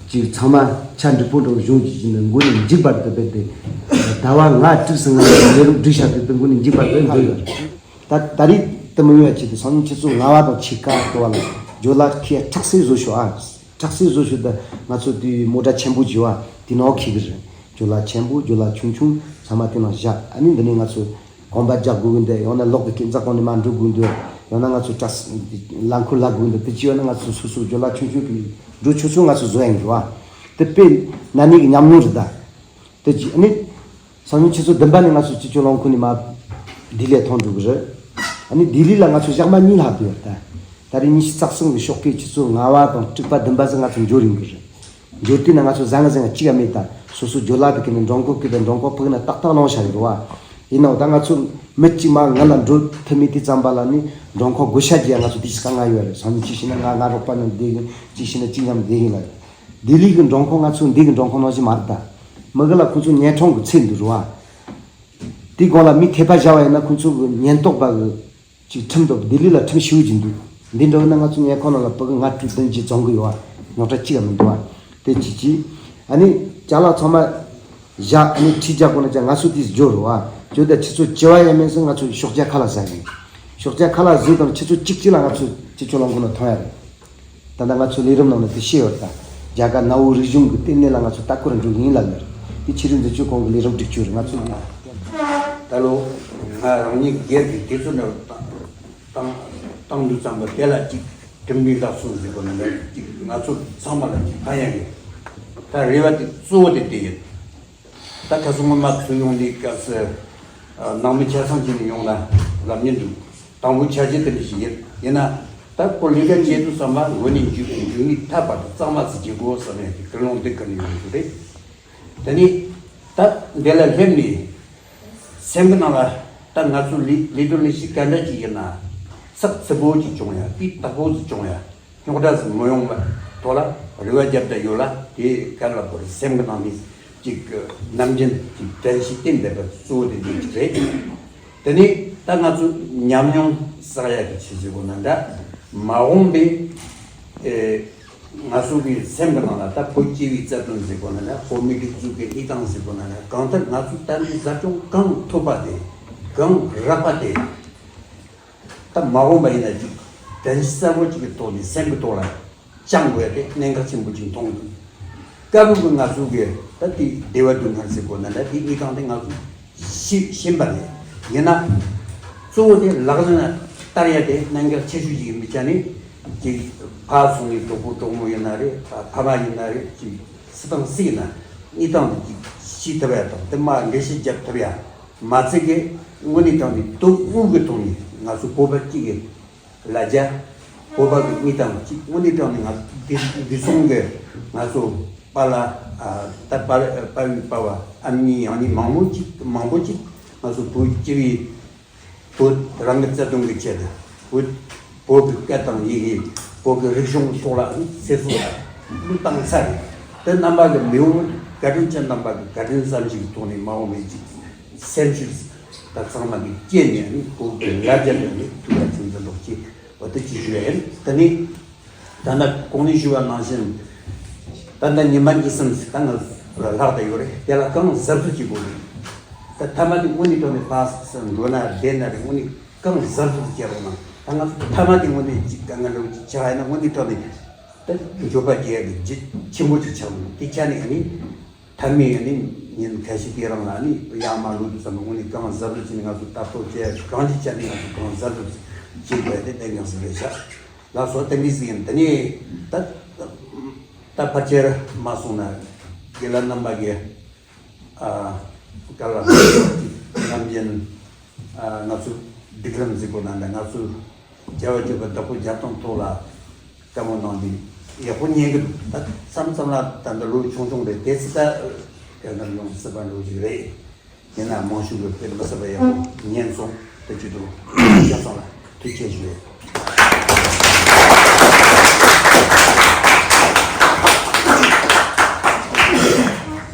ཅིག་ཚང་མ་ཆ་འགྲིག་པོ་འགྲོ་གཞུང་གི་ཅིག་ནི་མགོ་ནས་མཇུག་བར་དུ་རྦད་དེ་ཟླ་བ་ལྔ་དྲུག་སུ་ང་ཚོ་ལས་རིམ་སྒྲིག་བཞག་དུས་དེ་མགོ་ནས་མཇུག་བར་དུ་འགྲོ་ཡོད་རེད། ད་ད་རེས་དེ་མི་ཡོང་བ་ཆེད་དུ་སང་ཉིན་ཆུ་ཚོད་ལྔ་བ་དང་ཕྱེད་ཀ་དུ་བ་ལ་ཇོ་ལ་ཁའི་ཁྲག་སེ་བཟོ་ཤོག་ཨ། ཁྲག་སེ་བཟོ་ཤོག་ད་ང་ཚོ་དེའི་མོ་ཊ་ཆེན་པོ་བྱེད་བ་དེ་ནང་འཁྱེར་གི་རེད། ཇོ་ལ་ཆེན་པོ་ཇོ་ལ་ཆུང་ཆུང་ཚང་མ་དེ་ནང་བཞག་ཨ་ནི་འདི་ནས་ང་ཚོ་གོམ་པ་རྒྱག་དགོས་ཀྱི་འདུག་ཡང་ན་ལོག་གི་ཀིན་ཙག་གོང་ནས་མར་འགྲོ་དགོས་ཀྱི་འདུག་ཡང་ན་ང་ཚོ་ཊ་སི་ལམ་ཁུར་ལ་དགོས་ཀྱི་འདུག་དེ་བྱས་ཡོད་ན་ང་ཚོ་སོ་སོ་ཇོ་ལ་ཆུང་ཆུང་གི་འགྲོ་ཆུང་ཆུང་ང་ཚོ་བཟོ་ཡ་ཡིན་རེད་བ། དེ་དཔེ་ན་ནིང་གི་ཉམས་མྱོང་རེད་ད། དེ་བྱས་ཨ་ནི་སང་ཉིན་ཆུ་ཚོད་བདུན་པ་ནས་ང་ཚོ་སྤྱི་སྤྱོད་རླངས་འཁོར་ནས་མར་ལྡི་ལི་ཐོན་འགྲོ་གི་རེད། ཨ་ནི་ལྡི་ལི་ལ་ང་ཚོ་ཞག་མ་གཉིས་ལྷག་བསྡད་ཡོད་ད། ད་རེས་ཉི་ཤུ་རྩ་གསུམ་གི་ཞོགས་ཀའི་ཆུ་ཚོད་ལྔ་པ་དང་དྲུག་པ་བདུན་པ་ཟིག་ང་ཚོ་འབྱོར་ཡོང་གི་རེད། འབྱོར་དུས་ན་ང་ཚོ་ཟ་ང་ཟ་ང་གཅིག་ཡང་མེད་ད། སོ་སོ་ཇོ་ལ་དུ་ཁེ་ནས་མགྲོན་ཁང་ཁེ་དང་མགྲོན་ཁང་ཕུག་ན་ཏག་ཏག་ལོང་བཞག་ཡོད་རེད་བ། ཡིན་ནའང་ད་ང་ཚོ་མི་གཅིག་མ་ང་ལ་འགྲོ་ཐུབ་མེད་དུས་ཙམ་པ་ལ་ནི་མགྲོན་ཁང་བགོ་བཤའ་རྒྱག་ང་ཚོ་དེ་ཞིག་དཀའ་ངལ་ཡོད་རེད། སང་ཉིན་གཅིག་བྱས་ན་ང་ང་རོགས་པ་ནང་བསྡད་ཡིན། གཅིག་བྱས་ན་གཅིག་མཉམ་བསྡད་ཡིན་ལ། ལྡི་ལི་གི་མགྲོན་ཁང་ང་ཚོ་འདི་གི་མགྲོན་ཁང་ནང་བཞིན་མ་རེད་ད། མི་གི་ལ་ཁོ་ཚོ་ཉན་ཁྲོང་གི་ཚད་འདུག་རེད་བ། དེའི་སྒང་ལ་མི་ཐད་པ་བཞག་པ་ཡིན་ན་ཁོ་ཚོ་གི་ཉེན་རྟོག་པ་གི་ཅིག་ཁྲིམས་དང་ལྡི་ལི་ལ་ཁྲིམས་ཞེ་པོ་ཅིག་འདུག་འདི་འདྲ་བོ་ན་ང་ཚོ་ཉལ་ཁང་ནང་ལ་ཕྲུ་གུ་ལྔ་དྲུག་བདུན་བརྒྱད་འཛོམས་གི་ཡོད་བ། རྙོག་དྲ་གཅིག་ཡང་མི་འདུག་བ། དེ་ཅི་ཅི། ཨ་ནི་ཅ་ལག་ཚང་མ་བཞག་ཨ་ནི་ཁྲིད་རྒྱག་དགོས་ན་ཅང་ང་ཚོ་དེ་འབྱོར་རོ་བ། འབྱོར་ད་ཆུ་ཚོད་བཅུ་པ་ཡས་མས་སུ་ང་ཚོ་ཞོགས་ཇ་ཁ་ལག་ཟ་གི། ཞོགས་ཇ་ཁ་ལག་ཟོས་དང་ཆུ་ཚོད་གཅིག་གཅིག་ལ་ང་ཚོ་སྤྱི་སྤྱོད་རླངས་འཁོར་ནང་ཐོན་ཡ་རེད། ད་ལྟ་ང་ཚོ་ལས་རིམ་ནང་ནས་དེ་ཤེས་ཡོད་ད། རྒྱ་གར་གནའ་བོའི་རིག་གཞུང་གི་ལྟེ་གནས་ལ་ང་ཚོ་ལྟ་སྐོར་འགྲོ་གི་ཡིན་ལབ་ནས། དེ་ཕྱི་རིམ་འཛིན་སྐྱོང་ཁང་གི་ལས་རིམ་སྒྲིག་རྒྱུ་རེད་ང་ཚོ། ད་ལོ་ང་རང་ཉིད་སྒེར་གྱི་དུས་ཚོད་ནང་བཏང་བཏང་བཏང་དུས་ཙམ་པ་དེ་ལ་གཅིག་གྲུབ་འབྲས་ལྷག་སོང་ཟེར་དགོས་ན་འདྲ་གཅིག་ང་ཚོ་ཚང་མ་ལ་གཅིག་ཕན་ཡག་ཡོད། ད་རེ་བ་དེ་གཙོ་བོ་དེ་དེ་ཡིན། ད་ཁ་སང་སྔོན་མ་ཚུར་ཡོང་དུས་སྐབས་སུ་ནང་མི་ཆ་ཚང་བྱས་ནས་ཡོང་ལ་ལབ་མྱོང་འདུག་དང་པོ་ཆ་རྐྱེན་དེ་འདྲ་ཞིག་ཡིན། ཡིན་ན་ད་ཁོ་ལས་ཀ་བྱེད་དུས་ཙམ་པ་འགོ་ནས་མཇུག་མཇུག་ནས་མཐའ་བར་དུ་གཙང་མ་ཙམ་བྱེད་དགོས་བསམ་ནས་ཀྱི་ཀུན་སློང་འདི་ཀུན་ནས་ཡོང་གི་རེད། དེ་ནས་ད་འདི་ལ་སླེབས་ནས་སེམས་ཀྱི་ནང་ལ་ད་ང་ཚོ་ལས་ལས་དོན་ལས་གཞི་ག་འདྲ་ཅིག་ཡིན་ན་ཚགས་ཚུད་པོ་ཅིག་བྱུང་ཡ་སྤུས་དག་པོ་ཅིག་བྱུང་ཡ། རྙོག་དྲ་ཟིག་མི་ཡོང་བ་ཐོག་ལ་རེ་བ་རྒྱབ་བསྡད་ཡོད་ལ། དེ་ག་ལ་བོར་སེམས་ཀྱི་ནང་ནས་ཅིག་ནམ་རྒྱུན་གྱི་དྲན་ཤེས་བསྟེན་བསྡད་པ་གཙོ་བོ་དེ་འདི་ཅིག་རེད། དེ་ནས་ད་ང་ཚོ་ཉམས་མྱོང་བསགས་ཡག་གི་ཆེད་ཟེར་དགོས་ན་འདྲ། མ་འོངས་པའི་ཨེ་ང་ཚོ་གི་སེམས་ཀྱི་ནང་ལ་ད་བོད་སྤྱི་པའི་རྩ་དོན་ཟེར་དགོས་ན་འདྲ། བོད་མི་སྒྲིག་འཛུགས་ཀྱི་གནས་སྟངས་ཟེར་དགོས་ན་འདྲ། གང་ལྟར་ང་ཚོ་ད་ལྟའི་ཟབ་སྦྱོང་གང་ཐུབ་པ་དེ་གང་རག་པ་དེ། ད་མ་འོངས་པ་ཡིན་ན་ཅིག་དོན་གསལ་པོ་ཅིག་གི་ཐོག་ནས་སེམས་ཀྱི་ཐོག་ལ་བཅངས་དགོས་ཡ་དེ་གནད་འགག་ཆེན་པོ་ཅིག་མཐོང་གི་འདུག་སྐབས་རེ་ང་ཚོ་གི་ད་དེ་བདེ་བ་སྡུག་བསྔལ་ཟེར་དགོས་ན་འདྲ། དེ་གཉིས་སྟེང་དེ་ང་ཚོ་ཤེས་ཤེས་པ་རེད། ཡིན་ན་གཙོ་བོ་དེ་ལག་ལེན་ལ་བསྟར་ཡ་དེ་གནད་འགག་ཆེ་ཤོས་ཅིག་ཡིན་པའི་ཆ་ནས་ཅིག་ཕར་སོང་ནས་གྲོགས་པོ་གྲོགས་མོ་ཡིན་ན་རེད། ཕ་མ་ཡིན་ན་རེད། ཅིག་སུ་དང་སུ་ཡིན་ན་གཉིས་སྟེང་དེ་ཅིག་ཤེས་ཐུབ་ཡ་དང་དེ་མ་འགྲེལ་བཤད་རྒྱབ་ཐུབ་ཡ། མ་ཚད་ཀྱི་དངོས་གནས་དྲང་གནས་དོན་དངོས་ཀྱི་ཐོག་ནས་ང་ཚོ་བོད་པ་གཅིག་གི་ལ་རྒྱ་བོད་པ་གི་མི་དང་གཅིག་དངོས་གནས་དྲང་གནས་ང་ཚོ་འདི་འདི་སོང་གི་ང་ཚོ་པཱ་ལགས་ད་པཱ་པཱ་བི་པཱ་བ་ཨ་མྱེས་ཡང་ནི་མང་པོ་གཅིག་མང་པོ་གཅིག་ང་ཚོ་བོད་སྤྱི་པའི་ བོད་རང་གི་བརྩེ་དུང་གི་ཆེད་དུ་བོད་བོད་ཀྱི་སྐད་དང་ཡི་གེ། བོད་ཀྱི་རིག་གཞུང་ཐོག་ལ་ཚེ་སྲོག་བློས་བཏང་ཚར་རེད། དེ་རྣམ་པ་གི་མི་འོང་། བཀའ་དྲིན་ཅན་རྣམ་པ་གི་བཀའ་དྲིན་བསམ་གཞིག་གི་ཐོག་ནས་མ་འོངས་པའི་ཅིག་སེམས་ཤུགས་ད་ཚང་མ་གི་སྐྱེས་ནས་ནི་བོད་ཀྱི་ལ་རྒྱ་ནས་ནི་ཐུགས་ལ་ཚིམ་དུ་ལོག་ཅིག་བ་དེ་ཅིག་ཞུ་ཡ་ཡིན། དེ་ནི། ད་ལྟ་གོང་ནས་ཞུས་པ་ནང་བཞིན། ད་ལྟ་ཉི་མ་གཉིས་གསུམ་ཞིག་ད་ང་ལྷག་བསྡད་ཡོད་རེད། དེ་ལ་གང་གཟབ་གཟབ་བྱེད་དགོས་རེད། ད་མཐའ་མ་དེ་དངོས་གནས་དྲང་གནས་ཕར་འགྲོ་ན་བསྡད་ན་རེད། དངོས་གནས་གང་གཟབ་གཟབ་བྱེད་རོགས་གནང་། ད་ང་ཚོ་མཐའ་མ་དེ་དངོས་གནས་ཅིག་དཀའ་ངལ་འདྲ་བོ་ཅིག་ཆགས་ཡིན་ན་དངོས་གནས་དྲང་གནས་ད་འགྱོད་པ་སྐྱེ་ཡ་གི་རྒྱུ་ཆེན་པོ་ཅིག་ཆགས་འདུག་དེ་ཆ་ནས་ཨ་ནི། མཐའ་མའི་ནི་ཉིན་ཁ་ཤས་དེ་རིང་ལ་ནི་ཡར་མར་ལོག་དུས་ཙམ་པ་དངོས་གནས་གང་གཟབ་གཟབ་བྱས་ནས་ང་ཚོ་ལྟ་རྟོག་བྱས། གང་ཅི་བྱས་ནས་ང་ཚོ་གང་གཟབ་གཟབ་བྱེད་དགོས་དེ་གཏན་འཁེལ་ཟིག་རེད་ཤག་ལགས་སོ། དེ་འདྲ་ཟིག་ཡིན། དེ་ནས་ད་ད་ཕལ་ཆེར་མ་སོང་ན་དགེ་ལགས་རྣམ་པ་གིས་ཨ་བཀའ་སློབ་ནམ་རྒྱུན་ཨ་ང་ཚོ་སྒྲིག་ལམ་ཟིག་པོ་ནང་ནས་ང་ཚོ་བྱ་བ་སྤྱོད་པ་བདག་པོ་རྒྱབ་སྟངས་ཐོག་ལ་བཀའ་མོལ་གནང་དུས་ཡག་པོ་ཉན་གི་འདུག་ད་མཚམས་མཚམས་ལ་ད་ལྟ་ལོ་ཆུང་ཆུང་རེད། དེ་ཚེ་ད་དགའ་ངར་ཡོང་སྲིད་པ་འགྲོ་གི་རེད། ཡིན་ན་མང་ཤོས་ཀྱིས་དཔེ་མི་སྲིད་པ་ཡག་པོ་ཉན་སོང་། དེ་བྱེད་དུ་ཤ་ཚང་ལ་ཐུགས་རྗེ་ཆེ་ཞུ།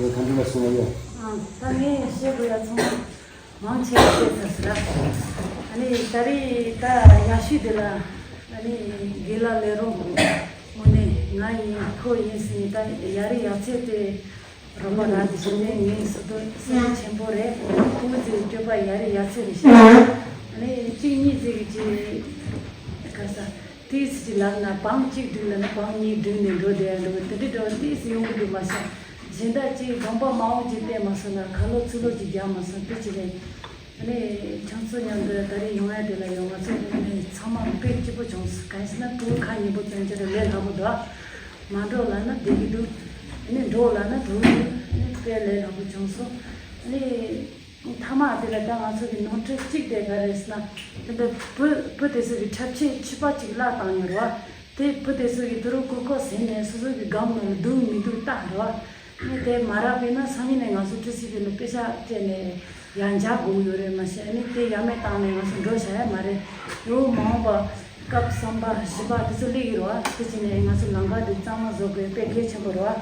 ཡོད་གང་དྲན་པ་སོང་ཡོད། ཨ་ད་ངས་བཤད་དགོས་ཡ་ཚང་མ། མང་ཆེ་བ་བཤད་ཚར་ཟེར། ཨ་ནི་ད་རེས་ད་ཡག་ཤོས་དེ་ལ་ཨ་ནི་དགེ་ལགས་ལས་རོགས་དངོས་གནས་ང་ཡིན་ཁོ་ཡིན་ཟེར་ནས་ད་ཡ་རི་ཡ་ཚེ་དེ་རོགས་པ་རག་དེ་ཞིག་ནས་ངའི་སྲིད་དོན་སེམས་ཆེན་པོ་རེད། ཁོང་ཚོའི་སྤྱོད་པ་ཡ་རི་ཡ་ཚེ་རེད་ཤག་ཨ་ནི་གཅིག་གཉིས་ཟེར་གི་ཅི་ག་ས་དེའི་སྲིད་ཀྱི་ལབ་ན་བང་གཅིག་བསྒྲིགས་ལབ་ན་བང་གཉིས་བསྒྲིགས་ནས་འགྲོ་བསྡད་ཡ་འདྲ་བོ་དེ་འདྲ་འདྲ་བོ་དེའི་སྲིད་ཡོང་གི་འདུག་མ་ཤག་གཞན་དག་ཅིག་གདོང་པ་མང་བོ་ཅིག་བསྟན་མ་སོང་ན་ཁ་ལོ་ཚིག་ལོ་ཅིག་རྒྱག་མ་སོང་། དེ་ཅི་རེད། ཨ་ནི་ཁྱོད་ཚོ་མཉམ་དུ་ད་རེས་ཡོང་ཡ་དེ་ལ་ཡང་ང་ཚོ་ཨ་ནི་ཚང་མ་དཔེ་སྐྱིད་པོ་བྱུང་སོང་། གང་ཡིན་ཟེར་ན་ཕྲུ་གུ་ཁ་ཉེ་པོ་སྟོན་རྒྱུ་རེད། ལས་སླ་པོ་འདུག་མ་འགྲོ་ལབ་ན་བསྡད་ཀྱི་འདུག་ཨ་ནི་འགྲོ་ལབ་ན་འགྲོ་གི་འདུག་ཨ་ནི་དཔེ་ལས་སླ་པོ་བྱུང་སོང་། ཨ་ནི་མཐའ་མ་དེ་ལ་ད་ང་ཚོ་གི་ནོར་འཁྲུལ་གཅིག་དེ་ག་རེ་རེད་ཟེར་ན། དེ་འདྲ་བུ་བུ་དེ་ཚོ་གི་འཁྲབ་ཆས་ཕྱི་པ་གཅིག་བརླག་བཏང་ཡོད་རེད་བ། དེ་བུ་དེ་ཚོ་གི་དུ་རུ་ཀུ་ཀོ་ཟིན་ནས་སོ་སོ་གི་སྒམ་ནང་ལ་འདུག་མི་འདུག་བལྟ་རེད་བ། ཨ་ནི་དེ་མ་རག་པས་ན་སང་ཉིན་ནས་ང་ཚོ་ཊི་སི་ཝི་ལ་དཔེ་ཆ་སྤྲད་ནས་ཡར་འཇགས་དགོས་ཀྱི་ཡོད་རེད་མ་གཞི། ཨ་ནི་དེ་ཡ་མེད་བཏང་ནས་ང་ཚོ་འགྲོ་བྱ་ཡ་མ་རེད། ལོ་མ་འོངས་པ་སྐབས་གསུམ་པ་བཞི་པ་དེ་ཚོ་སླེབས་ཀྱི་རེད་བ། དེ་བྱས་ནས་ང་ཚོ་ལམ་ཁ་དེ་གཙང་མ་བཟོ་དགོས་དཔེ་གལ་ཆེན་པོ་རེད་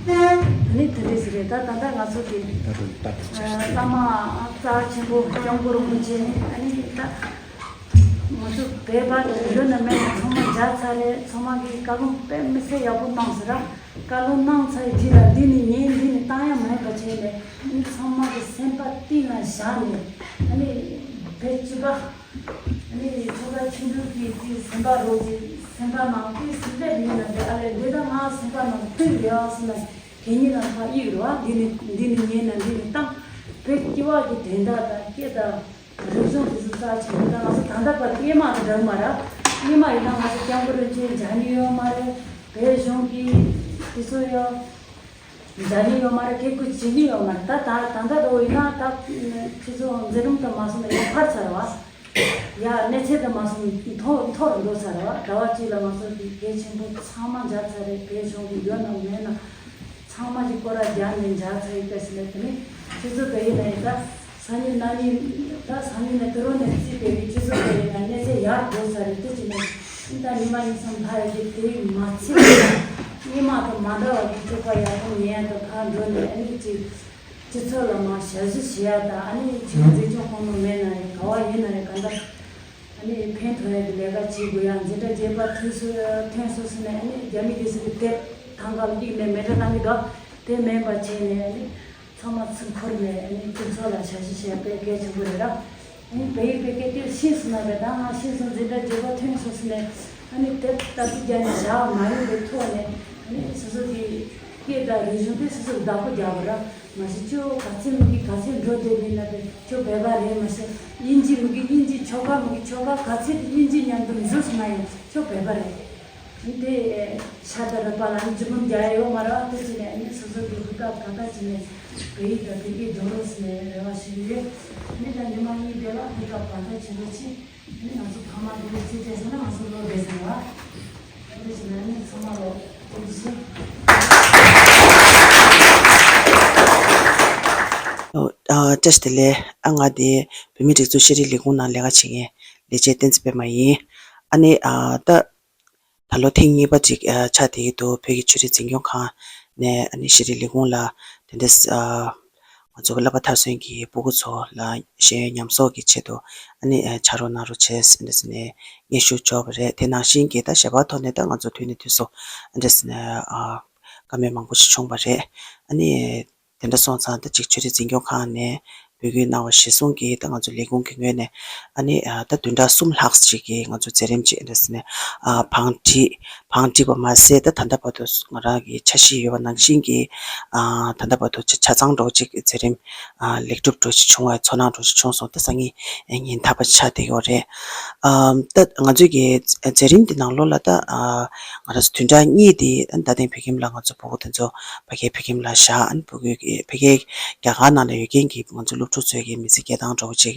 བ། ཨ་ནི་དེ་འདྲས་ཟིག་རེད། ད་ད་ལྟ་ང་ཚོ་གི་ད་དུང་ད་དུང་ཨ་བླ་མ་རྩ་ཆེན་པོ་སྐྱབས་མགོན་རིན་པོ་ཆེ་ཨ་ནི་ད། ང་ཚོ་བོད་པ་དང་ཡོད་ན་མེད་ན་ཚང་མ་མཇལ་ཚར་རེད། ཚང་མ་གིས་བཀའ་དགོངས་དཔེ་མི་སྲིད་ཡག་པོ་གནང་ཟེར་ར། བཀའ་སློབ་གནང་ཚར་རྗེས་ལ་འདི་ནི་ཉན་འདི་ནི་བཏང་ཡ་མེད་པ་བྱས་ནས་ཨ་ནི་ཚང་མ་གི་སེམས་པ་གཏིང་ལ་བཞག་ནས་ཨ་ནི་བོད་སྤྱི་པ་ཨ་ནི་ཆོལ་ཁ་ཆེ་འབྲིང་གི་དེའི་སེམས་པ་རོགས་ཀྱི་སེམས་པ་ནང་དེའི་སེམས་པ་མིན་ན་དེ་ཨ་ལས་འདི་ད་ང་སེམས་པ་ནང་ཐུག་ཡོད་ཟེར་ན་གད་སྙིགས་ལ་ཕར་གཡུག་རོགས། འདི་ནི་འདི་ནི་ཉན་ན་འདི་ནི་བཏང་། བོད་སྤྱི་བ་གི་དོན་དག་དང་སྐད་དང་། རིག་གཞུང་དེ་ཚོ་རྩ་ཆེན་པོ། ད་ང་ཚོ་ད་ལྟ་བར་སྔོན་མ་དང་འདྲ་གི་མ་རེད། སྔོན་མ་ཡིན་ན་ང་ཚོ་སྐྱབས་མགོན་རིན་པོ་ཆེ་མཇལ་ནི་ཡོད་མ་རེད། བོད་གཞུང་གི་དེ་ཚོ་ཡང་མཇལ་ནི་ཡོད་མ་རེད། སྐད་སྐུལ་བྱེད་ནི་ཡོད་མ་རེད། ད་ད་ད་ལྟ་འདྲ་བོ་ཡིན་ན་ད་ཁྱེད་ཚོ་མཛད་རིམ་དུ་མ་སོང་ན་ཡང་ཕར་ཚར་བ། ཡ་གནས་ཚད་དུ་མ་སོང་མཐོ་མཐོ་རུ་འགྲོ་ཚར་བ། ཟླ་བ་གཅིག་ལ་ང་ཚོ་གི་གལ་ཆེན་པོ་ཚང་མ་མཇལ་ཚར་རེད། བོད་གཞུང་གི་ཡོད་ན་མེད་ན། ཚང་མ་གྱི་སྐོར་ར་རྒྱག་ནས་མཇལ་ཚར་ཡོད་པས་ཟེར་ནས། དེ་ནས་ཁྱེད་ཚོ་ག་ཡིན་ན་ཡིན་ད་སང་ཉིན་གནངས་ཉིན་ད་སང་ཉིན་ནས་དུ་རོ་ནས་རྩིས་པའི་གི་ཁྱེད་ཚོ་ག་ཡིན་ན་གནས་ཚད་ཡར་འགྲོ་ས་རེད། དེ་བྱས་ནས་ད་ཉི་མ་གཉིས་གསུམ་ལྷག་ཡོད་དེ་དེ་མ་ཚད་སྔོན་མ་དང་མ་འདྲ་བ་གི་སྤྱོད་པ་ཡག་པོ་ཉན་ཡ་དང་ཕར་འགྲོ་ནས་ཨ་ནི་ཅིག་སྤྱི་ཚོགས་ལ་མ་ཞབས་ཞུ་བྱེད་ཡ་དང་ཨ་ནི་ཆོས་མཛད་ཆོས་ཁོང་ནང་མེད་ན་རེད། ག་བ་ཡིན་ན་རེད། ག་འདྲ། ཨ་ནི་ཕན་ཐོགས་ཡ་གི་ལས་ཀ་བྱེད་དགོས་ཡ། འཛིན་གྲྭ་བརྒྱད་པ་ཐོན་སོ་ཐོན་སོ་སོ་ནས་ཨ་ནི་རྒྱ་མི་དེ་ཚོ་གི་དེབ་ཐང་ག་ལ་བསྒྲིགས་ནས་མེ་སྲེག་བཏང་གི་འདུག་དེ་མེད་པ་བྱས་ནས་ཨ་ནི་ཚང་མ་ཚུར་འཁོར་ནས་ཨ་ནི་སྤྱི་ཚོགས་ལ་ཞབས་ཞུ་བྱས་པ་དཔེ་གལ་ཆེན་པོ་རེད་ར། ཨ་ནི་བོད་ཡིག་དཔེ་སྐད་དེ་ཤེས་སོང་ན་རེད། ད་ང་ཤེས་སོང་། འཛིན་གྲྭ་བརྒྱད་པ་ཐོན་སོ་སོ་ནས་ཨ་ནི་དེབ་ལྟ་ཚུལ་རྒྱ་ནས་བཞག་མ་ཡོང་པའི་ཐོག་ནས་ཨ་ནི་སོ་སོ་གི་སྐད་དང་རིག་གཞུང་དེ་སོ་སོར་བདག་པོ་རྒྱག་པ་ར། མ་གཞི་ཁྱོད་ག་ཚོད་མི་གི་ག་ཚོད་འགྲོ་བསྡད་ཡིན་ན་དེ་ཁྱོད་བོད་པ་རེད། མ་གཞི་དབྱིན་ཇི་མི་གི་དབྱིན་ཇི། ཆོལ་ཁ་མི་གི་ཆོལ་ཁ། ག་ཚོད་དབྱིན་ཇི་མཉམ་དུ་འཛུལ་སོང་ན་ཡང་ཁྱོད་བོད་པ་རེད། དེ་ཤ་དང་རུས་པ་ལ་ནི་འཇུ་བུམ་རྒྱག་ཡ་ཡོད་མ་རེད། དེ་བྱས་ནས་ནི་སོ་སོ་གི་ཧུར་ཐག་གང་ཐག་བྱས་ནས་བོད་ཡིག་དང་བོད་སྐད་སྦྱོང་རོགས་ཟེར་ནས་རེ་བ་ཞུ་གི་ཡོད། ནི་ད་ཉི་མ་གཉིས་དེ་ལ་ཧུར་ཐག་གང་ཐག་བྱེད་རོགས་གྱིས། ནི་ང་ཚོ་ཕ་མ་དེ་ཚོ་ཚེ་བཙལ་སོང་ན་ང་ཚོ་བློ་བདེ་སོང་བ། དེ་བྱས་ནས་ནི་ཚང་མ་ལ་ཐུགས་རྗེ་ཆེ། ཨ། བཀྲ་ཤིས་བདེ་ལེགས། ཨ། ང་དེ་བོད་མིའི་སྒྲིག་འཛུགས་ཤེས་རིག་ལས་ཁུངས་ནང་ལས་ཀ་བྱེད་མཁན་ལས་བྱེད་བསྟན་འཛིན་པད་མ་ཡིན། ཨ་ནི། ཨ། ད་ད་ལོ་ཐེངས་གཉིས་པ་ཅིག་ཨ། ཆགས་བསྡད་ཀྱི་འདུག་བོད་ཀྱི་ཆོས་རིག་འཛིན་སྐྱོང་ཁང་ནས། ཨ་ནི་ཤེས་རིག་ལས་ཁུངས་ལ་དེ་འདྲ། ཨ། ང་ཚོ་གི་བསླབ་པ་མཐར་སོན་གྱི་སྤུ་གུ་ཚོ་ལ་ཤེས་ཡོན་ཉམས་གསོ་གི་ཆེད་དུ། ཨ་ནི། ཨ། ཕྱག་རོགས་གནང་རོགས་བྱས་ཟེར་ནས་སྙན་ཞུ་འབྱོར་བ་རེད། དེ་ནང་བཞིན་གྱི་ད་ཞལ་པར་ཐོག་ནས་ད་ང་ཚོ་དུས་ནས་དུས་སུ་ཨ་འདྲ་ཟེར་ནས། ཨ། བཀའ་མོལ་མང་པོ་ཞིག་བྱུང་བ་རེད། ཨ་ནི། དེ་འདྲ་སོང་ཙང་ད་ཅིག་ཆོས་རིག་འཛིན་སྐྱོང་ཁང་ནས་འབོད་སྐུལ་གནང་བ་གཞིར་བཟུང་གིས། ད་ང་ཚོ་ལས་ཁུངས་ཀྱི་ངོས་ནས། ཨ་ནི། ཨ། ད་བདུན་ཕྲག་གསུམ་ལྷག་ཅིག་གི་ང་ཚོ་མཛད་རིམ་ཅིག་འདྲ་ཟེར་ནས། ཨ། བང་བསྒྲིགས། བང་བསྒྲིགས་པ་མ་ཟད། ད་ད་ལྟ་བར་དུ་ང་རང་གི་འཆར་གཞི་ཡོད་པ་ནང་བཞིན་གྱི། ཨ། ད་ལྟ་བར་དུ་ཆ་ཆ་ཚང་འདྲ་བོ་ཅིག་མཛད་རིམ། ཨ། ལེགས་གྲུབ་འདྲ་བོ་ཅིག་བྱུང་བའི་ཚོར་སྣང་འདྲ་བོ་ཅིག་བྱུང་སོང་། ད་སང་ཉིན་ཉིན་མཐའ་མ་ཆགས་བསྡད་ཡོད་རེད། ཨ། ད་ང་ཚོའི་གི་མཛད་རིམ་འདི་ནང་ལོགས་ལ་ད། ཨ། ང་རང་ཚོ་བདུན་ཕྲག་གཉིས་དེ་ད་ཐེངས་བོད་ཁྱིམ་ལ་ང་ཚོ་སྤུ་གུ་དེ་ཚོ་ཕ་གིའི་བོད་ཁྱིམ་ལ་བཞག་ཨ་ནི་སྤུ་གུ་གི་ཕ་གིའི་རྒྱ་གར་ནང་ལ་ཡོད་མཁན་གྱི་ང་ཚོ་སློབ་ཕྲུག་ཚོའི་གི་མི་ཚེ་སྐྱེལ་སྟངས་འདྲ་བོ་ཅིག་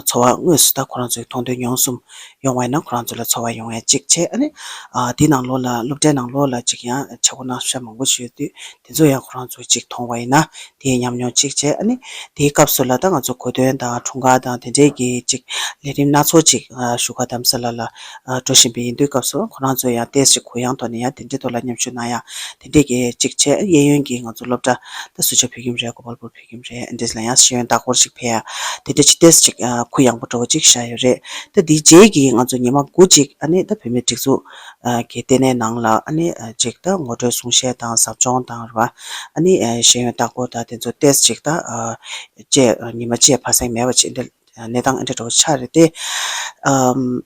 ཚོར་བ་དངོས་སུ་ད་ཁོ་རང་ཚོའི་མཐོང་ཐོས་མྱོང་གསུམ་ཡོང་བ་ཡིན་ན། ཁོ་རང་ཚོ་ལ་ཚོར་བ་ཡོང་ཡ་གཅིག་བྱས། ཨ་ནི། ཨ། དེའི་ནང་ལོགས་ལ་སློབ་གྲྭའི་ནང་ལོགས་ལ་ཅིག་ཡང་བྱ་སྒོ་གནང་ཤ་མང་པོ་ཞིག་ཡོད་དུས། དེ་ཚོ་ཡང་ཁོ་རང་ཚོ་ཅིག་མཐོང་བ་ཡིན་ན། དེའི་ཉམས་མྱོང་གཅིག་བྱས། ཨ་ནི་དེའི་སྐབས་སུ་ལ་ད་ང་ཚོ་གོ་སྟོན་དང་འཁྲུངས་སྐར་དང་དེ་འདྲའི་གི་ཅིག་ལས་རིམ་སྣ་ཚོགས་ཅིག་ཨ། བཞུགས་སྒར་རྡ་རམ་ས་ལ་ལ་ཨ། འགྲོ་བཞིན་པ་ཡིན་དུས་སྐབས་སུ། ཁོ་རང་ཚོ་ཡང་ཏོག་ཙམ་ཅིག་གུ་ཡངས་ཐོག་ནས་ཡང་དེ་འདྲའི་ཐོག་ལ་མཉམ་ཞུགས་གནང་ཡ་དེ་འདྲའི་གི་ཅིག་བྱས། གཡས་གཡོན་གྱི་ང་ཚོ་སློབ་གྲྭ་ད་སུ་ཇཱ་བོད་ཁྱིམ་རེད། གོ་པལ་པུར་བོད་ཁྱིམ་རེད། འདི་ལ་ཡང་ཤེས་ཡོན་ལྟ་སྐོར་ཞིག་ཕེབས་ཡ་དེ་འདྲ་ཅིག་ཏོག་ཙམ་ཅིག་ཨ། གུ་ཡངས་པོ་འདྲ་བོ་ཅིག་བཞག་ཡོད་རེད། ད་འདིའི་རྗེས་ཀྱི་ང་ཚོ་ཉི་མ་དགུ་ཅིག་ཨ་ནི་ད་བོད་མིའི་སྒྲིག་འཛུགས་ཨ། གི་ལྟེ་གནས་ནང་ལ་ཨ་ནི། ཨ། ཅིག་ད་ངོ་སྤྲོད་གསུང་བཤད་དང་ཟབ་སྦྱོང་དང་རེད་པ། ཨ་ནི། ཨ། ཤེས་ཡོན་ལྟ་སྐོར་དང་དེ་ཚོ་ཏོག་ཙམ་ཅིག་ད། ཨ། བཅས། ཉི་མ་བཅས་ཕ་སེང་མེད་པ་ཅིག་འདི་གནས་སྟངས་འདི་འདྲ་བོ་ཆགས་རེད་དེ། ཨམ།